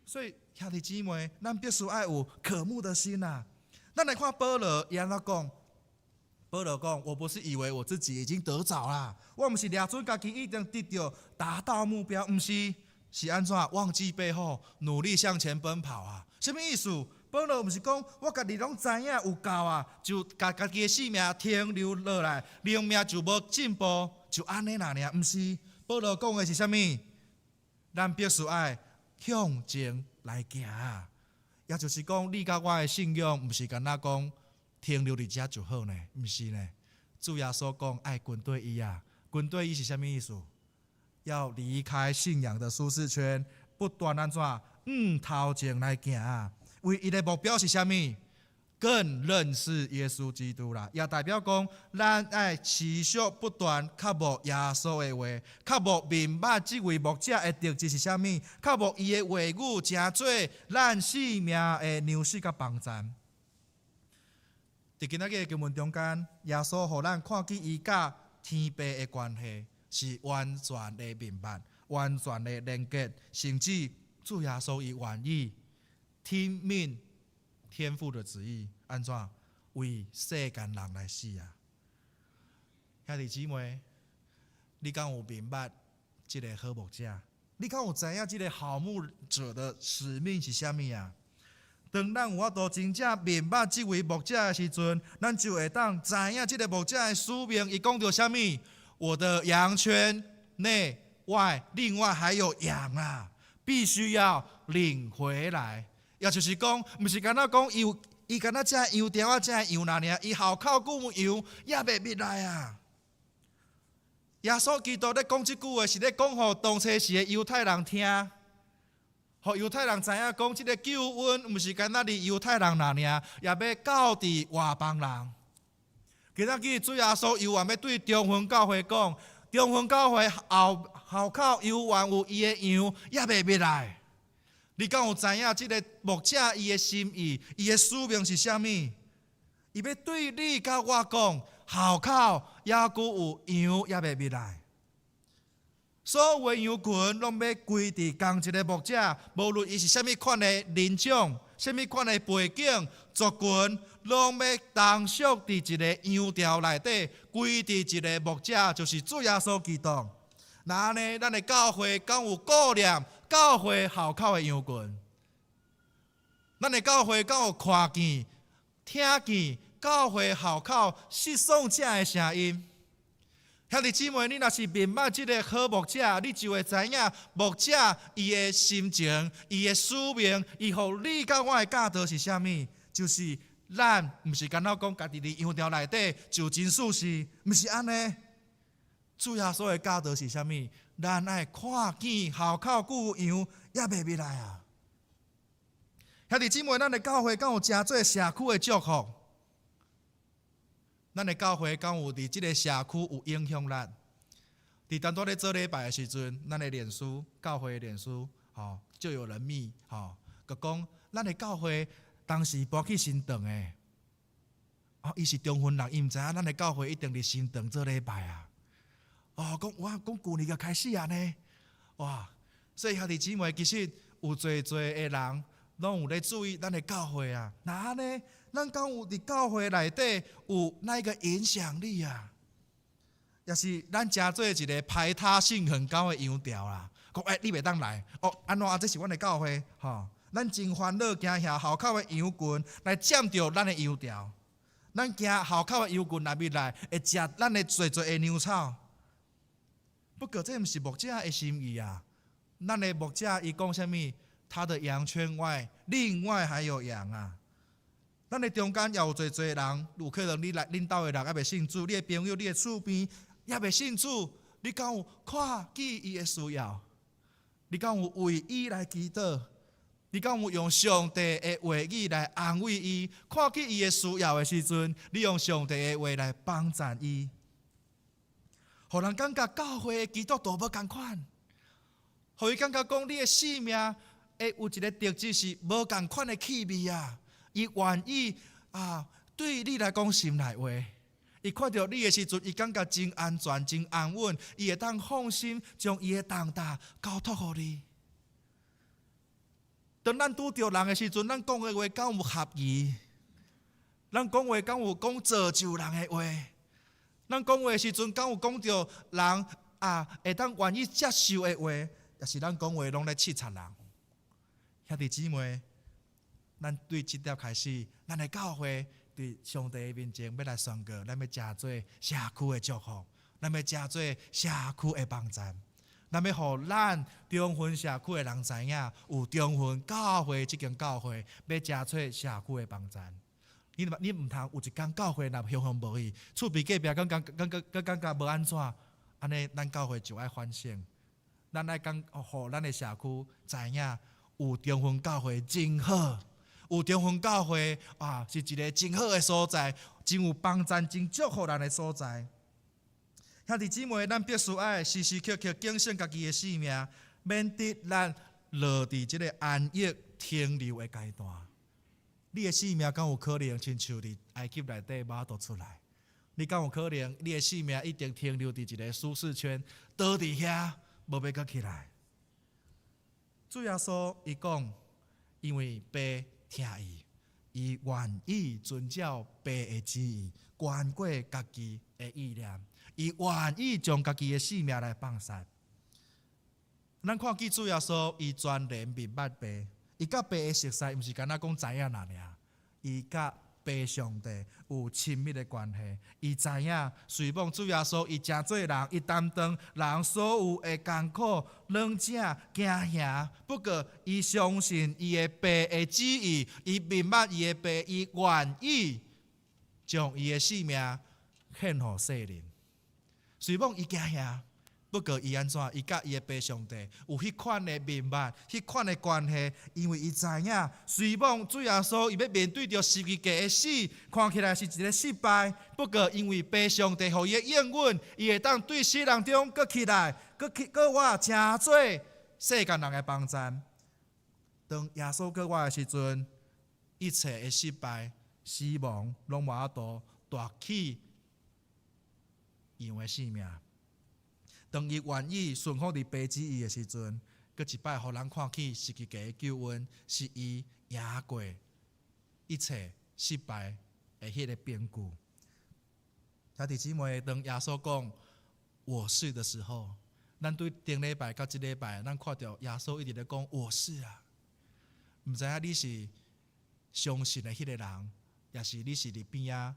所以兄弟姊妹，咱必須愛有渴慕的心啊！咱來看保羅，伊按怎講？保羅講：我不是以為我自己已經得著啦，我毋是掠準家己已經得著達到目標，毋是，是按怎忘記背後，努力向前奔跑啊！啥物意思？保羅毋是講我家己攏知影有夠啊，就共家己的性命停留落來，靈命就無進步，就按呢爾爾，毋是。保羅講的是啥物？咱必須愛向前來行，也就是講，你佮我的信仰，毋是干焦講停留佇遮就好呢？毋是呢。主耶穌講愛跟綴伊啊，跟綴伊是啥物意思？要離開信仰的舒適圈，不斷按怎向頭前來行。唯一的目標是啥物？更認識耶穌基督啦，也代表講，咱愛持續不斷渴慕耶穌的話，渴慕明白這位牧者的特質是啥物，渴慕伊的話語成做咱性命的糧食佮幫贊。佇今仔日的經文中間，耶穌予咱看見伊佮天父的關係是完全的明白、完全的連結，甚至主耶穌伊願意聽命天父的旨意，按怎為世間人來死啊？兄弟姊妹，你敢有明白這个好牧者？你敢有知影這个好牧者的使命是啥物啊？當咱有法度真正明白這位牧者的時陣，咱就會當知影這个牧者的使命。伊講著啥物？我的羊圈內外，另外還有羊啊，必須要領回來。也就是講，毋是干焦講伊有，伊干焦食羊條仔，食羊爾爾，伊號口久羊猶袂入來啊！耶穌基督咧講這句話，是咧講予當初時的猶太人聽。予猶太人知影講，這个救恩毋是干焦佇猶太人爾爾，也欲到佇外邦人。今仔日主耶穌猶原欲對中雲教會講，中雲教會後後口猶原有伊的羊，猶未滅來。你敢有知影這个牧者伊的心意，伊的使命是啥物？伊欲對你佮我講，後口猶閣有羊，猶未滅來。所有的羊群攏欲歸佇仝一个牧者，無論伊是啥物款的人種、啥物款的背景、族群，攏欲同屬佇一个羊牢內底，歸佇一个牧者，就是主耶穌基督。若按呢，咱的教會敢有顧念教會後口的羊群？咱的教會敢有看見、聽見教會後口失喪者的聲音？兄弟姊妹，你若是明白這个好牧者，你就會知影牧者伊的心情、伊的使命，伊予你佮我的教導是啥物？就是咱毋是干焦講家己佇羊牢內底就真舒適，毋是按呢。主耶穌的教導是啥物？咱愛看見後口閣有羊猶未滅來啊！兄弟姊妹，咱的教會敢有誠濟社區的祝福？咱的教會敢有佇這个社區有影響力？佇當拄咧做禮拜的時陣，咱的臉書教會的臉書，吼，就有人密，吼，就講咱的教會當時搬去新莊的，哦，伊是中雲人，伊毋知影咱的教會一定佇新莊做禮拜啊。哦，講哇，講舊年就開始啊呢，哇！所以兄弟姊妹，其實有濟濟的人攏有咧注意咱的教會啊。若按呢，咱敢有佇教會內底有那个影響力啊？抑是咱誠做一个排他性很高的羊牢啦？講欸，你袂當來哦？按怎啊？這是阮的教會吼，咱真煩惱驚遐後口的羊群來佔著咱的羊牢，咱驚後口的羊群若入來會食咱的濟濟的糧草。不過這毋是牧者的心意啊！咱的牧者伊講啥物？他的羊圈外，另外還有羊啊！咱的中間也有濟濟人，有可能你來恁兜的人猶未信主，你的朋友、你的厝邊猶未信主，你敢有看見伊的需要？你敢有為伊來祈禱？你敢有用上帝的話語來安慰伊？看見伊的需要的時陣，你用上帝的話來幫贊伊，予人感覺教會的基督徒無仝款，予伊感覺講你的生命會有一个特質是無仝款的氣味啊！伊願意啊，對你來講心內話，伊看著你的時陣，伊感覺真安全、真安穩，伊會當放心將伊的重擔交託予你。當咱拄著人的時陣，咱講的話敢有合宜？咱講話敢有講造就人的話？咱講話的時陣，敢有講著人啊會當願意接受的話？抑是咱講話攏咧刺插人？兄弟姊妹，咱對這點開始，咱的教會佇上帝的面前欲來宣告，咱欲誠做社區的祝福，咱欲誠做社區的幫贊，咱欲予咱中雲社區的人知影，有中雲教會這間教會欲誠做社區的幫贊。你毋通有一工教會若雄雄無去，厝邊隔壁感覺感覺閣感覺無按怎，按呢咱教會就愛反省，咱愛講予咱的社區知影，有中雲教會真好，有中雲教會啊，是一个真好的所在，真有幫贊、真祝福人的所在。兄弟姊妹，咱必須愛時時刻刻警醒家己的性命，免得咱落佇這个安逸停留的階段。你的性命敢有可能親像佇埃及內底無法度出來？你敢有可能，你的性命一定停留佇一个舒適圈，倒佇遐，無欲閣起來？主耶穌伊講，因為爸疼伊，伊願意遵照爸的旨意，懸過家己的意念，伊願意將家己的性命來放捨。咱看見主耶穌，伊全然明白爸，伊佮爸的熟似，毋是干焦講知影爾爾，伊佮爸上帝有親密的關係，伊知影，隨往主耶穌，伊誠做人，伊擔當人所有的艱苦、軟弱、驚嚇。不過，伊相信伊的爸的旨意，伊明白伊的爸，伊願意將伊的性命獻予世人。隨往伊驚嚇，不過伊按怎？伊佮伊的爸上帝有彼款的密密，彼款的關係，因為伊知影，雖罔主耶穌伊欲面對著十字架的死，看起來是一个失敗。不過因為爸上帝予伊的應允，伊會當對死人中閣起來，閣起閣活，成做世間人的幫贊。當耶穌閣活的時陣，一切的失敗、死亡，攏無法度奪去羊的性命。當伊願意順服佇父旨意的時陣，閣一擺予人看見十字架的救恩是伊贏過一切失敗的彼个憑據。兄弟姊妹，當耶穌講我是的時候，咱對頂禮拜到這禮拜，咱看著耶穌一直咧講我是啊。毋知影你是相信的彼个人，抑是你是佇邊仔，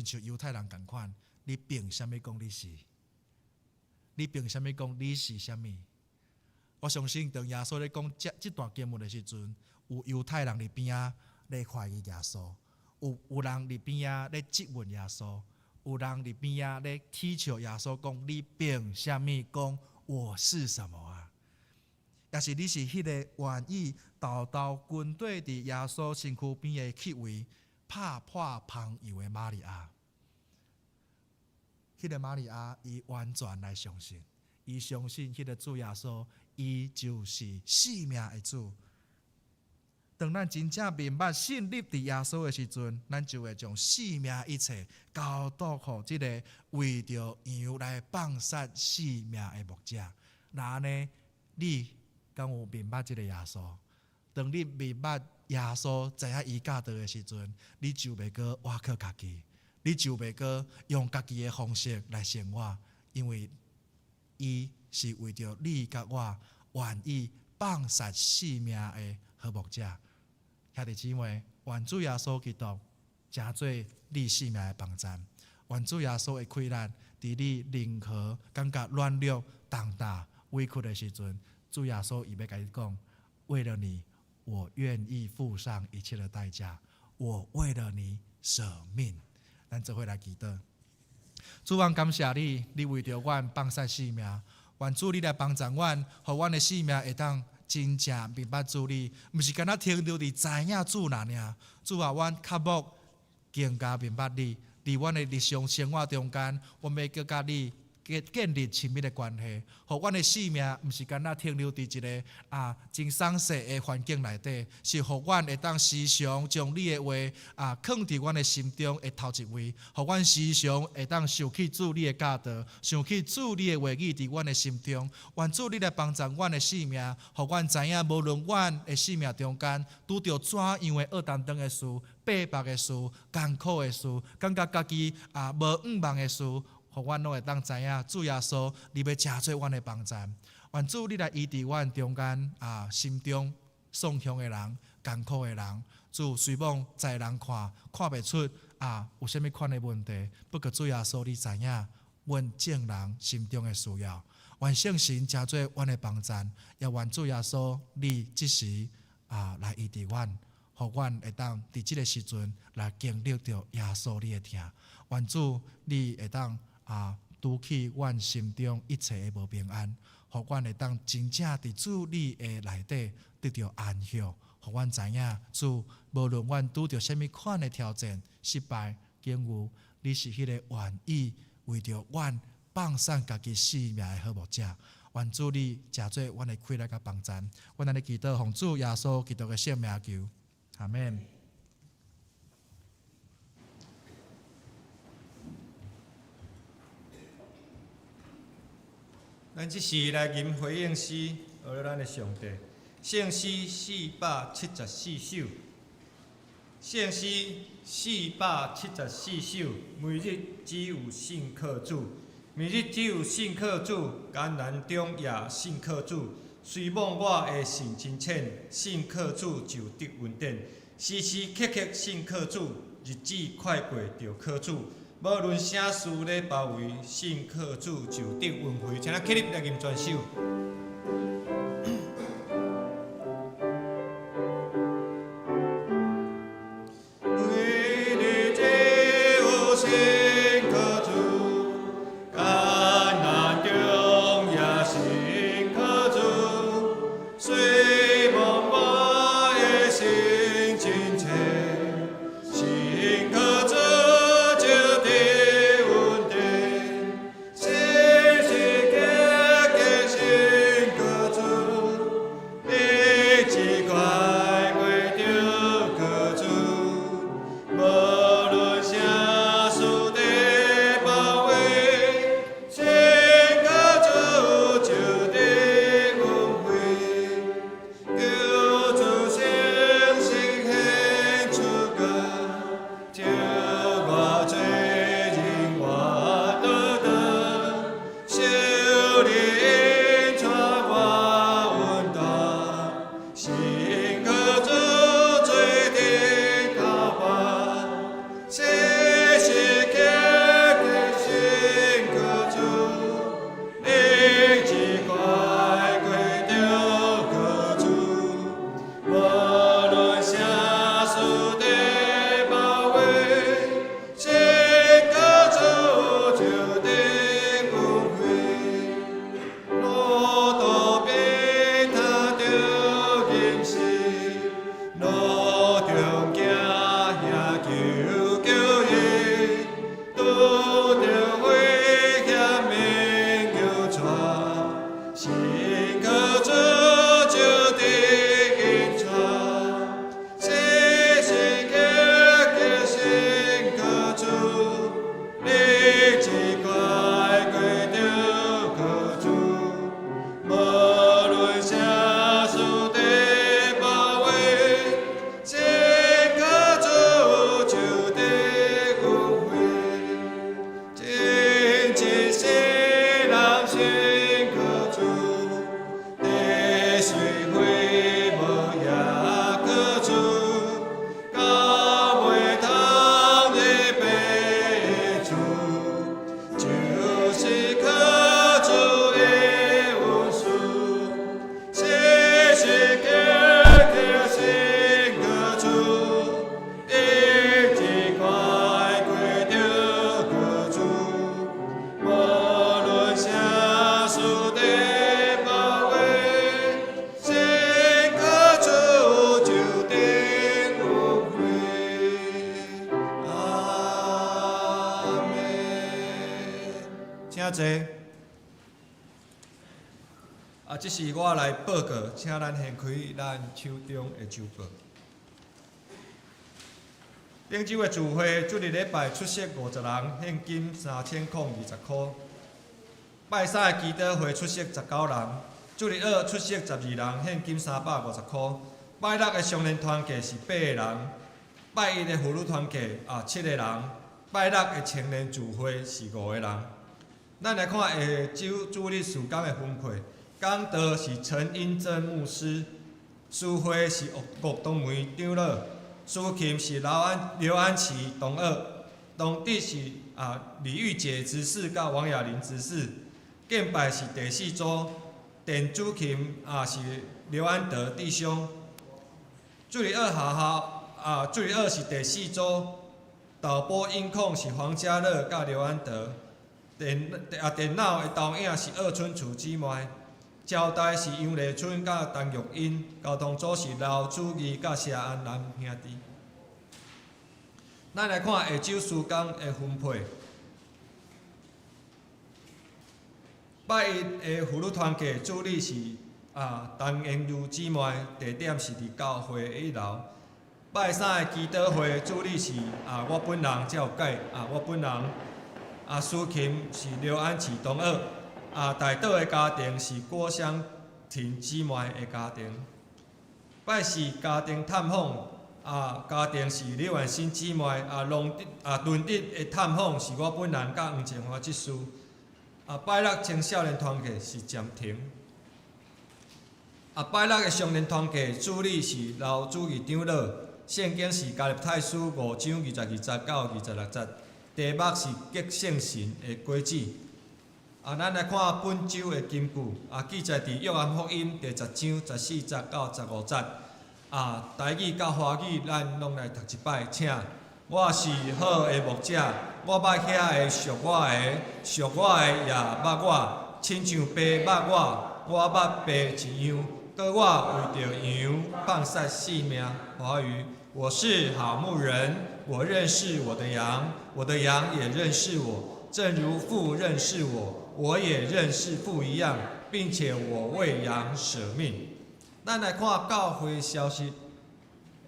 親像猶太人仝款，你憑啥物講你是？你憑啥物講你是啥物？我相信當耶穌咧講這這段經文的時陣，有猶太人佇邊仔咧懷疑耶穌，有人佇邊仔咧質問耶穌，有人佇邊仔咧恥笑耶穌，講你憑啥物講我是什麼啊？抑是你是彼个願意沓沓跟綴佇耶穌身軀邊的氣味拍破香油的瑪利亞？彼个瑪利亞，伊完全來相信，伊相信彼个主耶穌，伊就是生命的主。當咱真正明白信入佇耶穌的時陣，咱就會將生命一切交託予這个為著羊來放殺性命的牧者。若按呢，你敢有明白這个耶穌？當你明白耶穌知影伊教導的時陣，你就袂閣倚靠家己。你就袂閣用家己的方式來生活，因為伊是為著你佮我願意放殺性命的好牧者。兄弟姊妹，願主耶穌基督成做你性命的幫贊，願主耶穌的氣力，佇你任何感覺軟弱、重擔、委屈的時陣，主耶穌伊欲共你講：為了你，我願意付上一切的代價，我為了你捨命。咱做伙來祈禱，主，阮感謝你，你為著阮放殺性命，願主你來幫助阮，予阮的性命會當真正明白主你，毋是干焦停留佇知影主爾爾。主啊，阮渴慕更加明白你，佇阮的日常生活中間，阮欲閣佮你建立親密的關係，予阮的性命毋是干焦停留佇一个啊真鬆適的環境內底，是予阮會當時常將你的話啊囥佇阮的心中的頭一位，予阮時常會當想起主你的教導，想起主你的話語佇阮的心中。願主你來幫助阮的性命，予阮知影無論阮的性命中間拄著怎樣的惡擔當的事、逼迫的事、艱苦的事，感覺家己啊無向望的事。予阮攏會當知影，主耶穌，你欲成做阮的幫贊。願主你來醫治阮中間啊心中喪雄的人、艱苦的人。主雖罔在人看看袂出啊有啥物款的問題，不過主耶穌你知影阮眾人心中的需要。願聖神成做阮的幫贊，也願主耶穌你這時啊來醫治阮，予阮會當佇這个時陣來經歷著耶穌你的疼。願主你會當啊，除去阮心中一切的無平安，予阮會當真正佇主你的內底得著安息，予阮知影主，無論阮拄著啥物款的挑戰、失敗、境遇，你是彼个願意為著阮放殺家己性命的好牧者。願主你成做阮的氣力佮幫贊，阮按呢祈禱奉主耶穌基督的聖名求，阿們。
咱這時來吟回應詩，學咱的上帝。聖詩474首，聖詩474首，每日只有信靠主，每日只有信靠主，艱難中也信靠主。雖罔我的心真淺，信靠主就得恩典。時時刻刻信靠主，日子快過就靠主。無論啥事咧包圍，信靠主就得恩惠。請咱起立來吟全首。每日只有信靠主，艱難中也請坐。啊，這是我來報告，請咱掀開咱手中的週報。頂週的聚會，主日禮拜出席50人，獻金3020箍。拜三的祈禱會出席19人，主日學出席12人，獻金350箍。拜六的少年團契是八個人，拜一的婦女團契啊七個人，拜六的青年聚會是五個人。咱來看下週主日事工的分配，講道是陳英珍牧師，司會是郭東梅長老，司琴是劉安琪同學，同職是李玉姐執事佮王雅玲執事，敬拜是第四組，電主琴是劉安德弟兄。主日學學校主日學是第四組，導播音控是黃家樂佮劉安德，電腦的投影是鄂春廚姊妹，招待是楊麗春佮陳玉英，交通組是劉主義佮謝安南兄弟。咱來看下週事工的分配。拜一的婦女團契主理是陳英如姊妹，地點是佇教會的一樓。拜三的祈禱會主理是我本人，才有改我本人。司琴是劉安琪同學。代禱的家庭是郭香婷姊妹的家庭。拜四家庭探訪，家庭是李婉欣姊妹。農輪值的探訪是我本人佮黃靜華執事。拜六青少年團契是暫停。拜六的少年團契主理是劉主義長老，聖經是加勒泰書5章22節到26節，題目是結聖神的果子。咱來看本週的金句，記載佇約翰福音第10章14節到15節。台語佮華語，咱攏來讀一擺，請。我是好的牧者，我捌遐的屬我的，屬我的也捌我，親像爸捌我，我捌爸一樣，閣我為著羊放捨性命。華語，我是好牧人，我認識我的羊，我的羊也認識我，正如父認識我，我也認識父一樣，並且我為羊捨命。咱來看教會消息，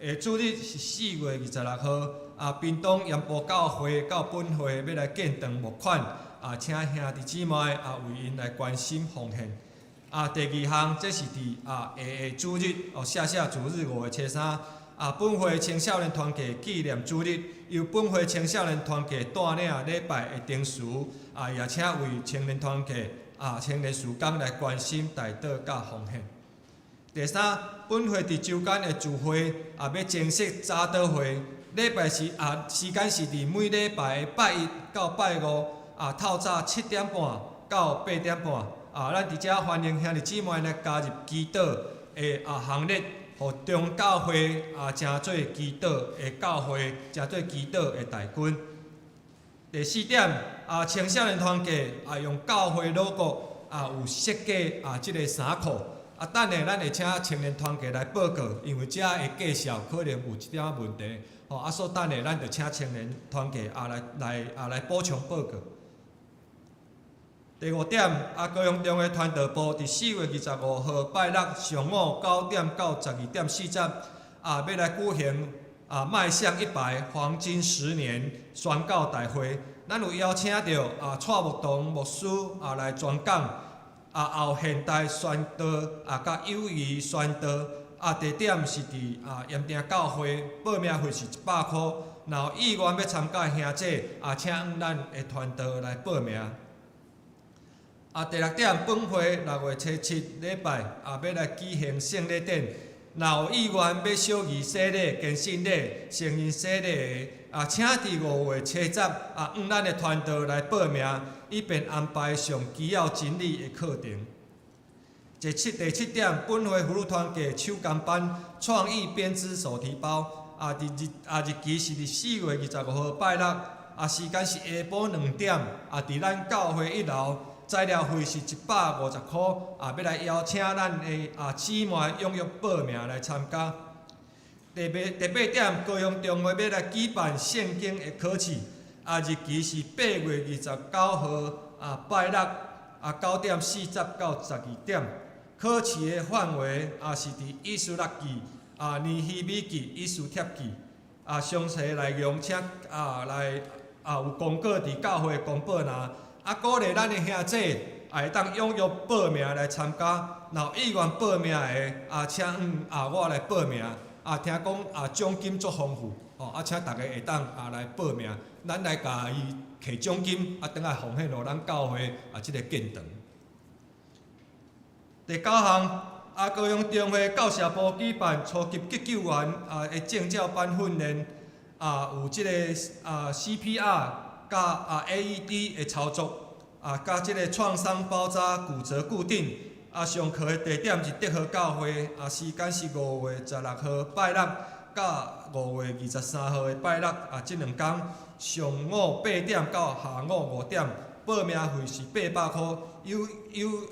下主日是4月26號。屏東鹽埔教會到本會欲來建堂募款，請兄弟姊妹為𪜶來關心奉獻。第二項，這是佇下下主日，哦，下下主日5月初3，本會青少年團契紀念主日，由本會青少年團契帶領禮拜的定時，也請為青年團契青年事工來關心代禱佮奉獻。第三，本會佇週間的聚會，欲增設早禱會。禮拜是時間是佇每禮拜的拜一到拜五，透早7點半到8點半，咱佇遮歡迎兄弟姊妹來加入祈禱的行列，予眾教會成做祈禱的教會，成做祈禱的大軍。第四點，青少年團契用教會 logo 有設計這个衫褲。等下咱會請青年團契來報告，因為遮的介紹可能有一點仔問題，吼，所以等下咱就請青年團契來補充報告。第五點，高雄中會傳道部佇4月25號拜六上午9點到12點40，欲來舉行邁向100黃金十年宣教大會，咱有邀請著蔡木堂牧師來專講。後現代宣道佮友誼宣道，地點是佇鹽埕教會，報名費是100箍。若有意願欲參加的兄姐，請向咱的傳道來報名。第六點，本會6月初7禮拜欲來舉行聖禮典。若有意願欲小兒洗禮、堅信禮、成人洗禮的，請佇5月初10向咱的傳道來報名，以便安排上基要真理的課程。第七點，本會婦女團契手工班創意編織手提包，日期是佇4月25號拜六，時間是下晡2點，佇咱教會一樓，材料費是150箍，欲來邀請咱的姊妹踴躍報名來參加。第八點，高雄中會欲來舉辦聖經的考試，日期是8月29號。啊，拜六啊9點40到12點。考試的範圍啊是佇以斯拉記啊、尼希米記、以斯帖記啊，詳細內容請啊來啊有公告佇教會公報欄。啊，鼓勵咱的兄弟也會當踴躍報名來參加。若有意願報名的啊，請啊我來報名。啊，聽講啊獎金足豐富，吼啊，請大家會當啊來報名，咱來共伊提獎金，啊，轉來奉獻予咱教會啊這個建堂。第九項，啊，高雄中會教社部舉辦初級急救員啊的證照班訓練，啊，有這個啊 CPR 佮啊 AED 的操作，啊，佮這個創傷包紮、骨折固定。啊，上課的地點是德和教會，啊，時間是5月16號拜六，佮5月23號的拜六，啊，這兩工上午8點到下午5點，報名費是800箍。有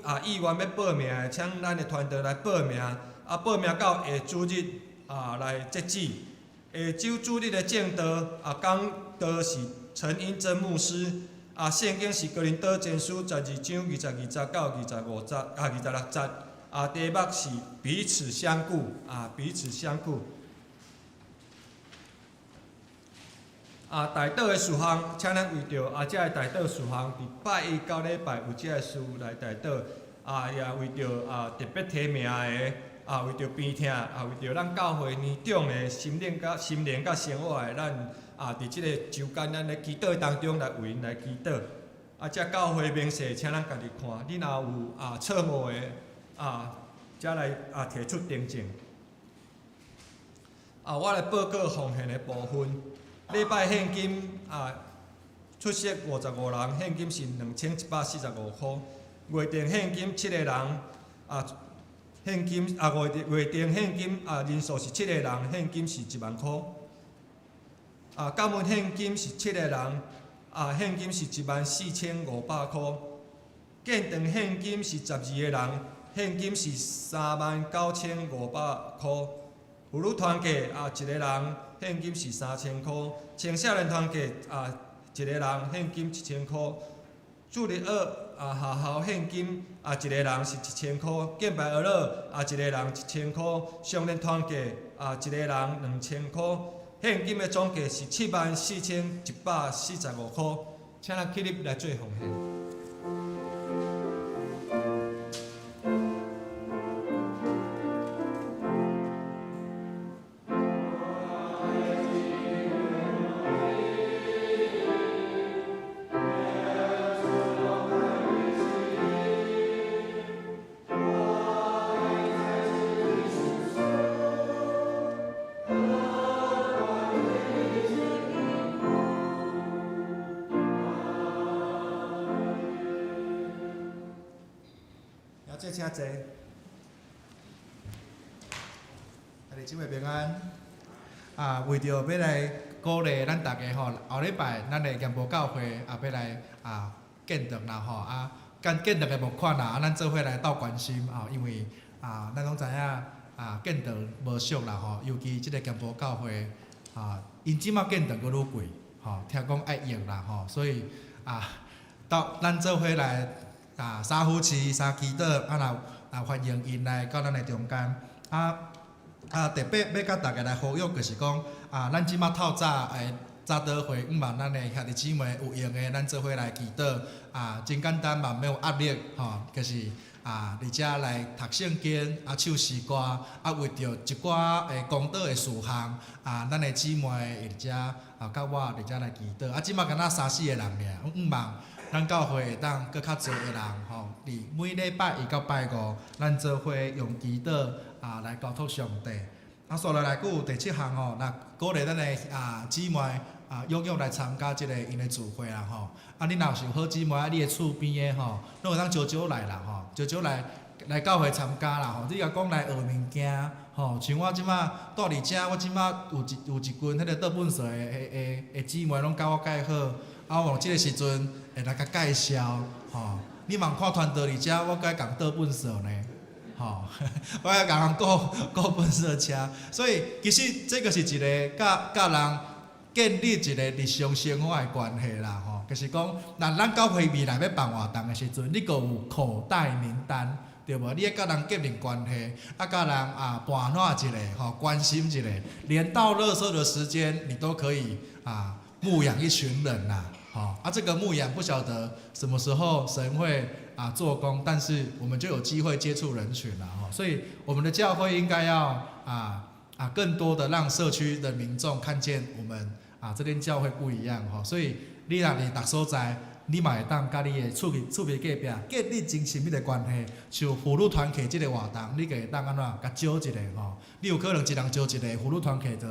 啊意願欲報名的，請咱的團隊來報名。啊，報名到下主日啊來截止。下週主日的證道啊，講道是陳英珍牧師。啊，聖經是哥林多前書12章22節到25節啊，26節。啊，題目是彼此相顧啊，彼此相顧。啊，代禱的事項，請咱為著啊，這个代禱事項，佇拜一到禮拜有這个事來代禱。啊，也為著啊特別提名的，啊為著病痛，啊為著咱教會年長的心靈佮心靈佮生活的，咱啊佇這個週間，咱咧祈禱當中來為𪜶來祈禱。啊，這教會明細，請咱家己看。你若有啊錯誤的，啊，才來啊提出訂正。啊，我來報告奉獻的部分。禮拜獻金啊，出席55人，獻金是2145箍。月定獻金七個人，啊，獻金啊月月定獻金啊人數是七個人，獻金是1萬箍。啊，感恩獻金是七個人，啊，獻金是14500箍。建堂獻金是12個人，獻金是39500箍。婦女團契啊，一個人獻金是3000箍。青少年團契啊，一個人獻金1000箍。主日學啊，學校獻金啊，一個人是1000箍。敬拜俄勒啊，一個人1000箍。少年團契啊，一個人2000箍。獻金的總計是74145箍。請咱起立來做奉獻。請坐。
兄弟姊妹平安。啊，為著欲來鼓勵咱大家吼，後禮拜咱的鹽埔教會也欲來啊建堂啦吼啊，建建堂的募款啦，啊，咱做伙來鬥關心吼，因為啊，咱攏知影啊，建堂無俗啦吼，尤其這个鹽埔教會啊，𪜶這馬建堂閣愈貴吼，聽講愛億啦吼，所以啊，鬥咱做伙來。啊，三扶持、三祈禱，啊，若啊歡迎𪜶來到咱的中間。啊啊，特別欲共大家來呼籲，就是講啊，咱這馬透早的早禱會，向望咱的兄弟姊妹有閒的，咱做伙來祈禱。啊，真簡單嘛，免有壓力，吼，就是啊，佇遮來讀聖經，啊，唱詩歌，啊，為著一寡的公禱的事項，啊，咱的姊妹會佇遮啊，佮我佇遮來祈禱。啊，這馬敢若三四个人爾，向望。咱教會會當閣較濟的人吼，佇每禮拜一到拜五，咱做伙用祈禱啊來交託上帝。啊，紲落來閣有第七項吼，若鼓勵咱的啊姊妹啊踴躍來參加這个𪜶的聚會啦吼。啊，你若是有好姊妹啊，你的厝邊的吼，攏會當招招來啦吼，招招來來教會參加啦吼。你若講來學物件吼，像我這馬蹛佇遮，我這馬有一群彼个倒糞埽的的的的姊妹攏佮我介好。啊，我這个時陣會來共介紹，吼，你嘛看傳道佇遮，我閣共倒糞埽呢，吼，我閣共人顧顧糞埽車，所以其實這個是一個佮佮人建立一個日常生活的關係啦，吼。就是講，若咱教會未來欲辦活動的時陣，你閣有口袋名單，對無？你愛佮人建立關係，啊，佮人啊盤撋一下，吼，關心一下，連倒垃圾的時間，你都可以啊牧養一群人啦，吼，啊，這個牧養不曉得什麼時候神會啊做工，但是我們就有機會接觸人群啦，吼，所以我們的教會應該要更多的讓社區的民眾看見我們啊這間教會不一樣，吼，所以你若佇逐所在，你嘛會當佮你的厝邊隔壁建立真親密的關係，像婦女團契這個活動，你就會當按怎共招一下吼，你有可能一人招一個婦女團契就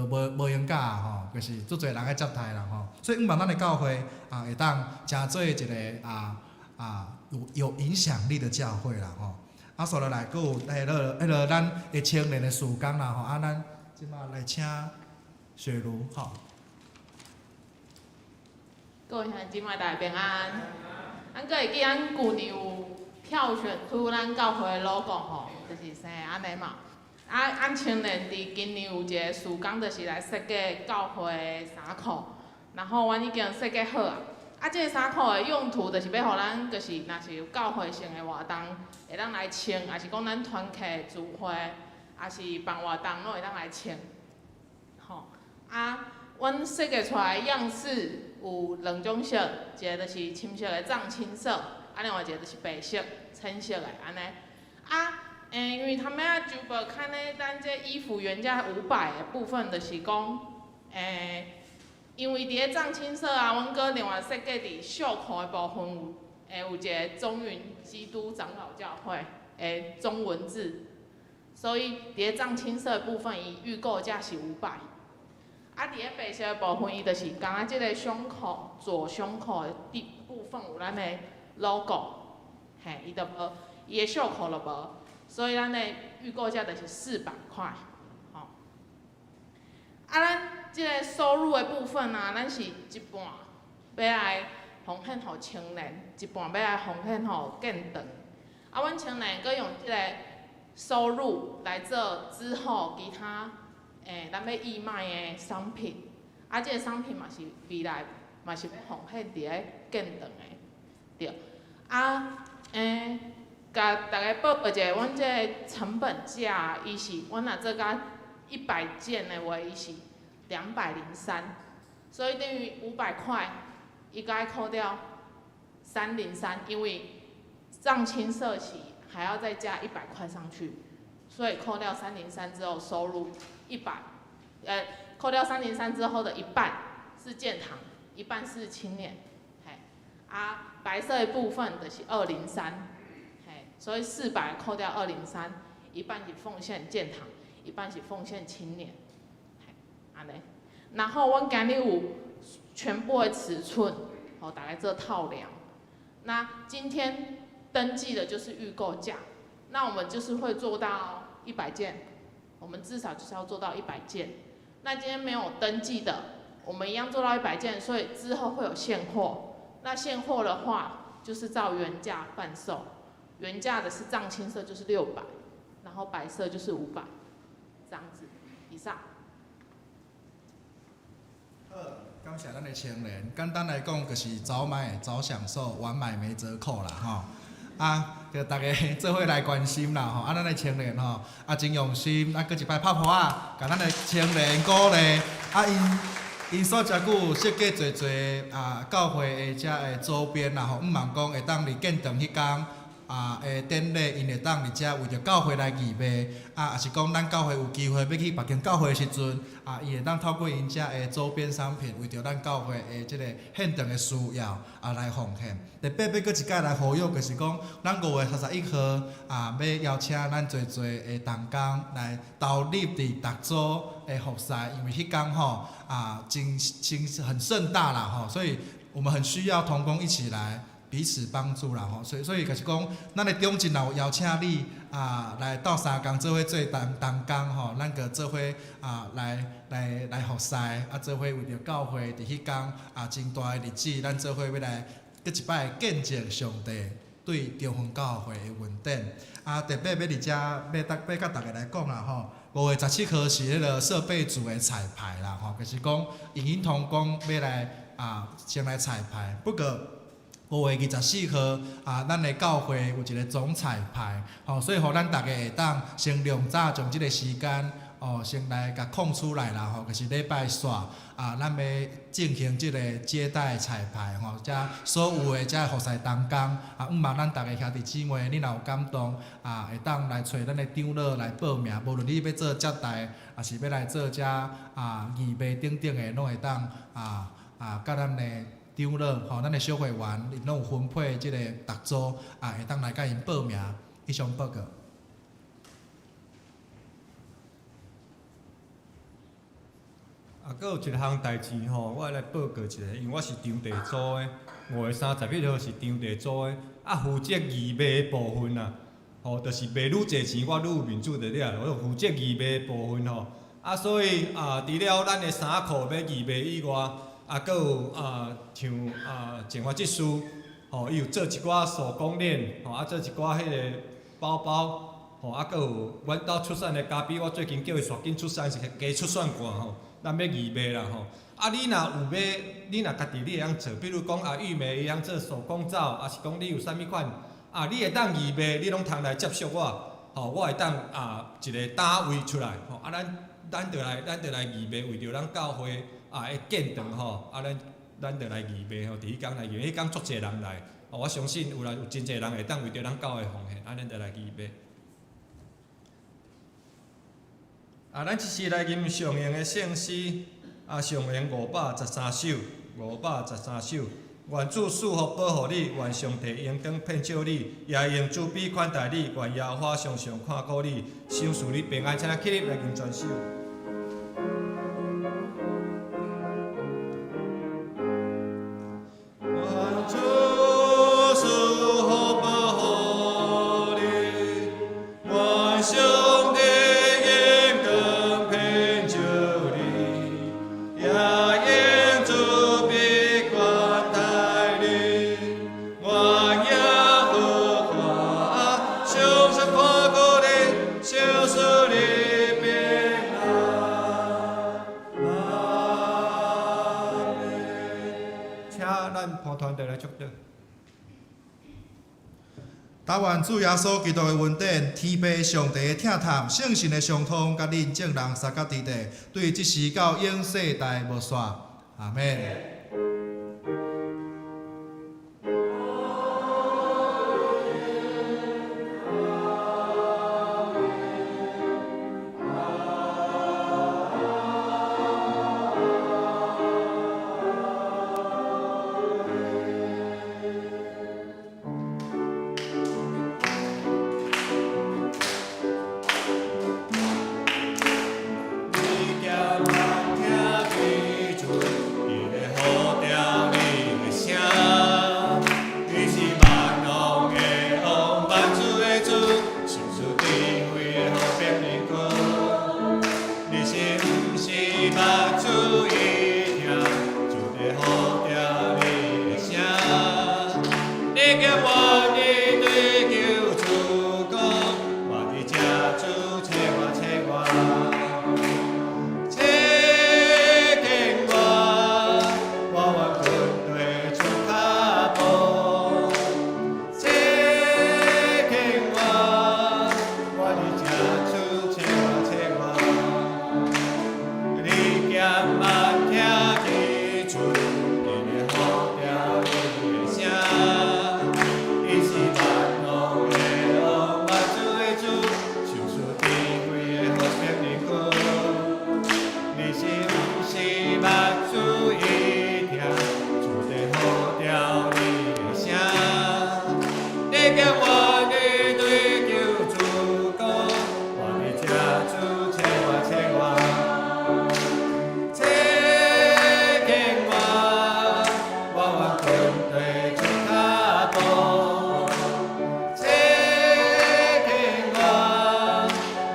無閒教吼，就是足濟人愛接待啦吼，所以向望咱的教會啊會當成做一個有影響力的教會啦吼。啊，紲落來閣有彼個咱的青年的事工啦吼，啊，咱這馬來請雪茹吼。
各位兄弟姊妹大家平安。咱閣會記咱舊年有票選出咱教會的 logo 吼，就是生按呢嘛。啊，咱青年佇今年有一个事工，就是來設計教會的衫褲，然後阮已經設計好啊。啊，這个衫褲的用途就是欲予咱，就是若是有教會性的活動，會當來穿，抑是講咱團契聚會，抑是辦活動，攏會當來穿。吼，啊，阮設計出來的樣式有兩種色，一个就是深色的藏青色，啊，另外一个就是白色、淺色的按呢。啊，因為頭仔周報看咧，咱這衣服原價500的部分，就是講，因為佇咧藏青色啊，阮閣另外設計佇袖口的部分有，有一个中雲基督長老教會的中文字，所以佇咧藏青色的部分，伊預購價是五百。啊，佇咧白色的部分，伊就是干焦這个胸口左胸口的地部分有咱的 logo，嘿，伊就無，伊的袖口就無，所以咱的預購價就是400塊，吼。啊，咱這个收入的部分啊，咱是一半欲來奉獻予青年，一半欲來奉獻予建堂。啊，阮青年閣用這個收入來做之後其他，咱欲義賣的商品，啊，這个商品嘛是未來嘛是欲奉獻佇咧建堂的，對。啊，共大家報告一下，阮這个成本價，伊是阮若做甲100件的話，伊是203，所以等於500塊，伊該扣掉三零三，因為藏青色是還要再加100塊上去，所以扣掉三零三之後收入一百，扣掉三零三之後的一半是建堂，一半是青年，嘿，啊，白色的部分就是203，嘿，所以400扣掉二零三，一半是奉獻建堂，一半是奉獻青年，嘿，按呢。然後阮今日有全部的尺寸，予大家做透量。那今天登記的就是預購價，那我們就是會做到一百件，我們至少就是要做到一百件。那今天沒有登記的，我們一樣做到一百件，所以之後會有現貨。那現貨的話，就是照原價販售，原價的是藏青色就是600，然後白色就是500，這樣子。以上。
好，感謝咱的青年。簡單來講，就是早買早享受，晚買沒折扣啦，吼。啊，就逐家做伙來關心啦，吼。啊，咱的青年吼，啊真用心，啊，閣一擺拍噗仔，共咱的青年鼓勵。啊，𪜶煞誠久設計濟濟啊，教會的遮的周邊啦吼，向望講會當佇建堂彼工啊的典禮，𪜶會當佇遮為著教會來義賣，啊，抑是講咱教會有機會欲去別間教會的時陣，啊，伊會當透過𪜶遮的周邊商品，為著咱教會的這個現場的需要啊來奉獻。特別欲閣一擺來呼籲，就是講，咱5月31號啊，欲邀請咱濟濟的同工來投入佇逐組的服侍，因為彼工吼啊，真真很盛大啦吼，所以我們很需要同工一起來彼此幫助啦吼，所以就是講，咱的長進若有邀請你啊來鬥相共做伙做同工吼，咱閣做伙啊來服侍，啊做伙為著教會佇彼工啊真大的日子，咱做伙欲來閣一擺見證上帝對中雲教會的恩典。啊，特別欲佇遮欲逐欲共大家來講啦吼，5月17號是彼個設備組的彩排啦吼，就是講影音同工欲來。啊先來彩排。不過5月24號啊，咱的教會有一个總彩排，吼，所以予咱逐家會當先量早將這个時間，哦，先來共空出來啦，吼，就是禮拜四啊，咱欲進行這个接待彩排，吼，遮所有的遮服侍同工啊，向望咱逐个兄弟姊妹，你若有感動啊，會當來揣咱的長老來報名，無論你欲做接待，抑是欲來做遮啊義賣等等的，攏會當啊，佮咱的長老吼，咱的小會員，𪜶攏有分配這个逐組啊，會當來共𪜶報名。以上報告。
啊，閣有一項代誌吼，我來報告一下，因為我是場地組的，5月31號是場地組的，啊，負責義賣的部分啊，吼，就是賣愈濟錢，我愈有面子就了，我負責義賣的部分吼，啊，所以啊，除了咱的衫褲欲義賣以外，啊，閣有啊，像啊，前發執事，吼，伊有做一寡手工鏈，吼，啊，做一寡彼个包包，吼，啊，閣有阮兜出產的咖啡，我最近叫伊煞緊出產，是加出產過吼，咱欲義賣啦吼。啊，你若有欲，你若家己你會曉做，比如講啊，玉梅會曉做手工皂，抑是講你有啥物款，啊，你會當義賣，你攏通來接觸我，吼，我會當啊一个單位出來，吼，啊，咱就來義賣，為著咱教會啊會建堂吼，啊，咱就來義賣吼，佇彼工來義賣，彼工足濟人來，吼，我相信有來有真濟人會當為著咱教會奉獻，啊，咱就來義賣。啊，咱這次來吟上榮的聖詩，啊，上榮513首，513首。願主賜福保護你，願上帝榮光遍照你，也用慈悲款待你，願耶和華常常看顧你，賞賜你平安。請咱起立來吟全首。願主賜福保護你，願上帝榮光遍照你，也用慈悲款待你，願耶和華常常看顧你，賞賜你平安。阿們。請咱伴團隊來祝禱。
但願主耶穌基督的恩典、天父上帝的疼痛、聖神的相通，佮恁眾人三甲佇地，對這時到永世代無煞。阿們。
你咸捌聽見主佇咧呼召你的聲，伊是萬王的王，萬主的主，賞賜智慧的和平的君。你是毋是捌注意聽主佇呼召你的聲？你敢願意對救主講？我佇這主找我找我。這見我，我願跟隨主跤步。這見我，我佇這主找我找我。你咸捌聽見主佇咧呼召你的聲？伊是萬王的王，萬主的主，賞賜智慧的和平的君。你是毋是捌注意聽主佇呼召你的聲？你敢願意對救主講？我佇這主找我找我，這見我，我願跟隨主跤步。這見我，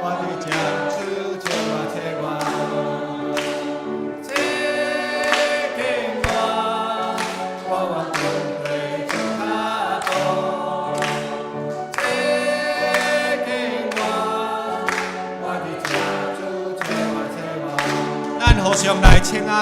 我佇這主找我找我。這見我，我願跟隨主跤步。這見我，我佇這主找我找我。咱互相來請安。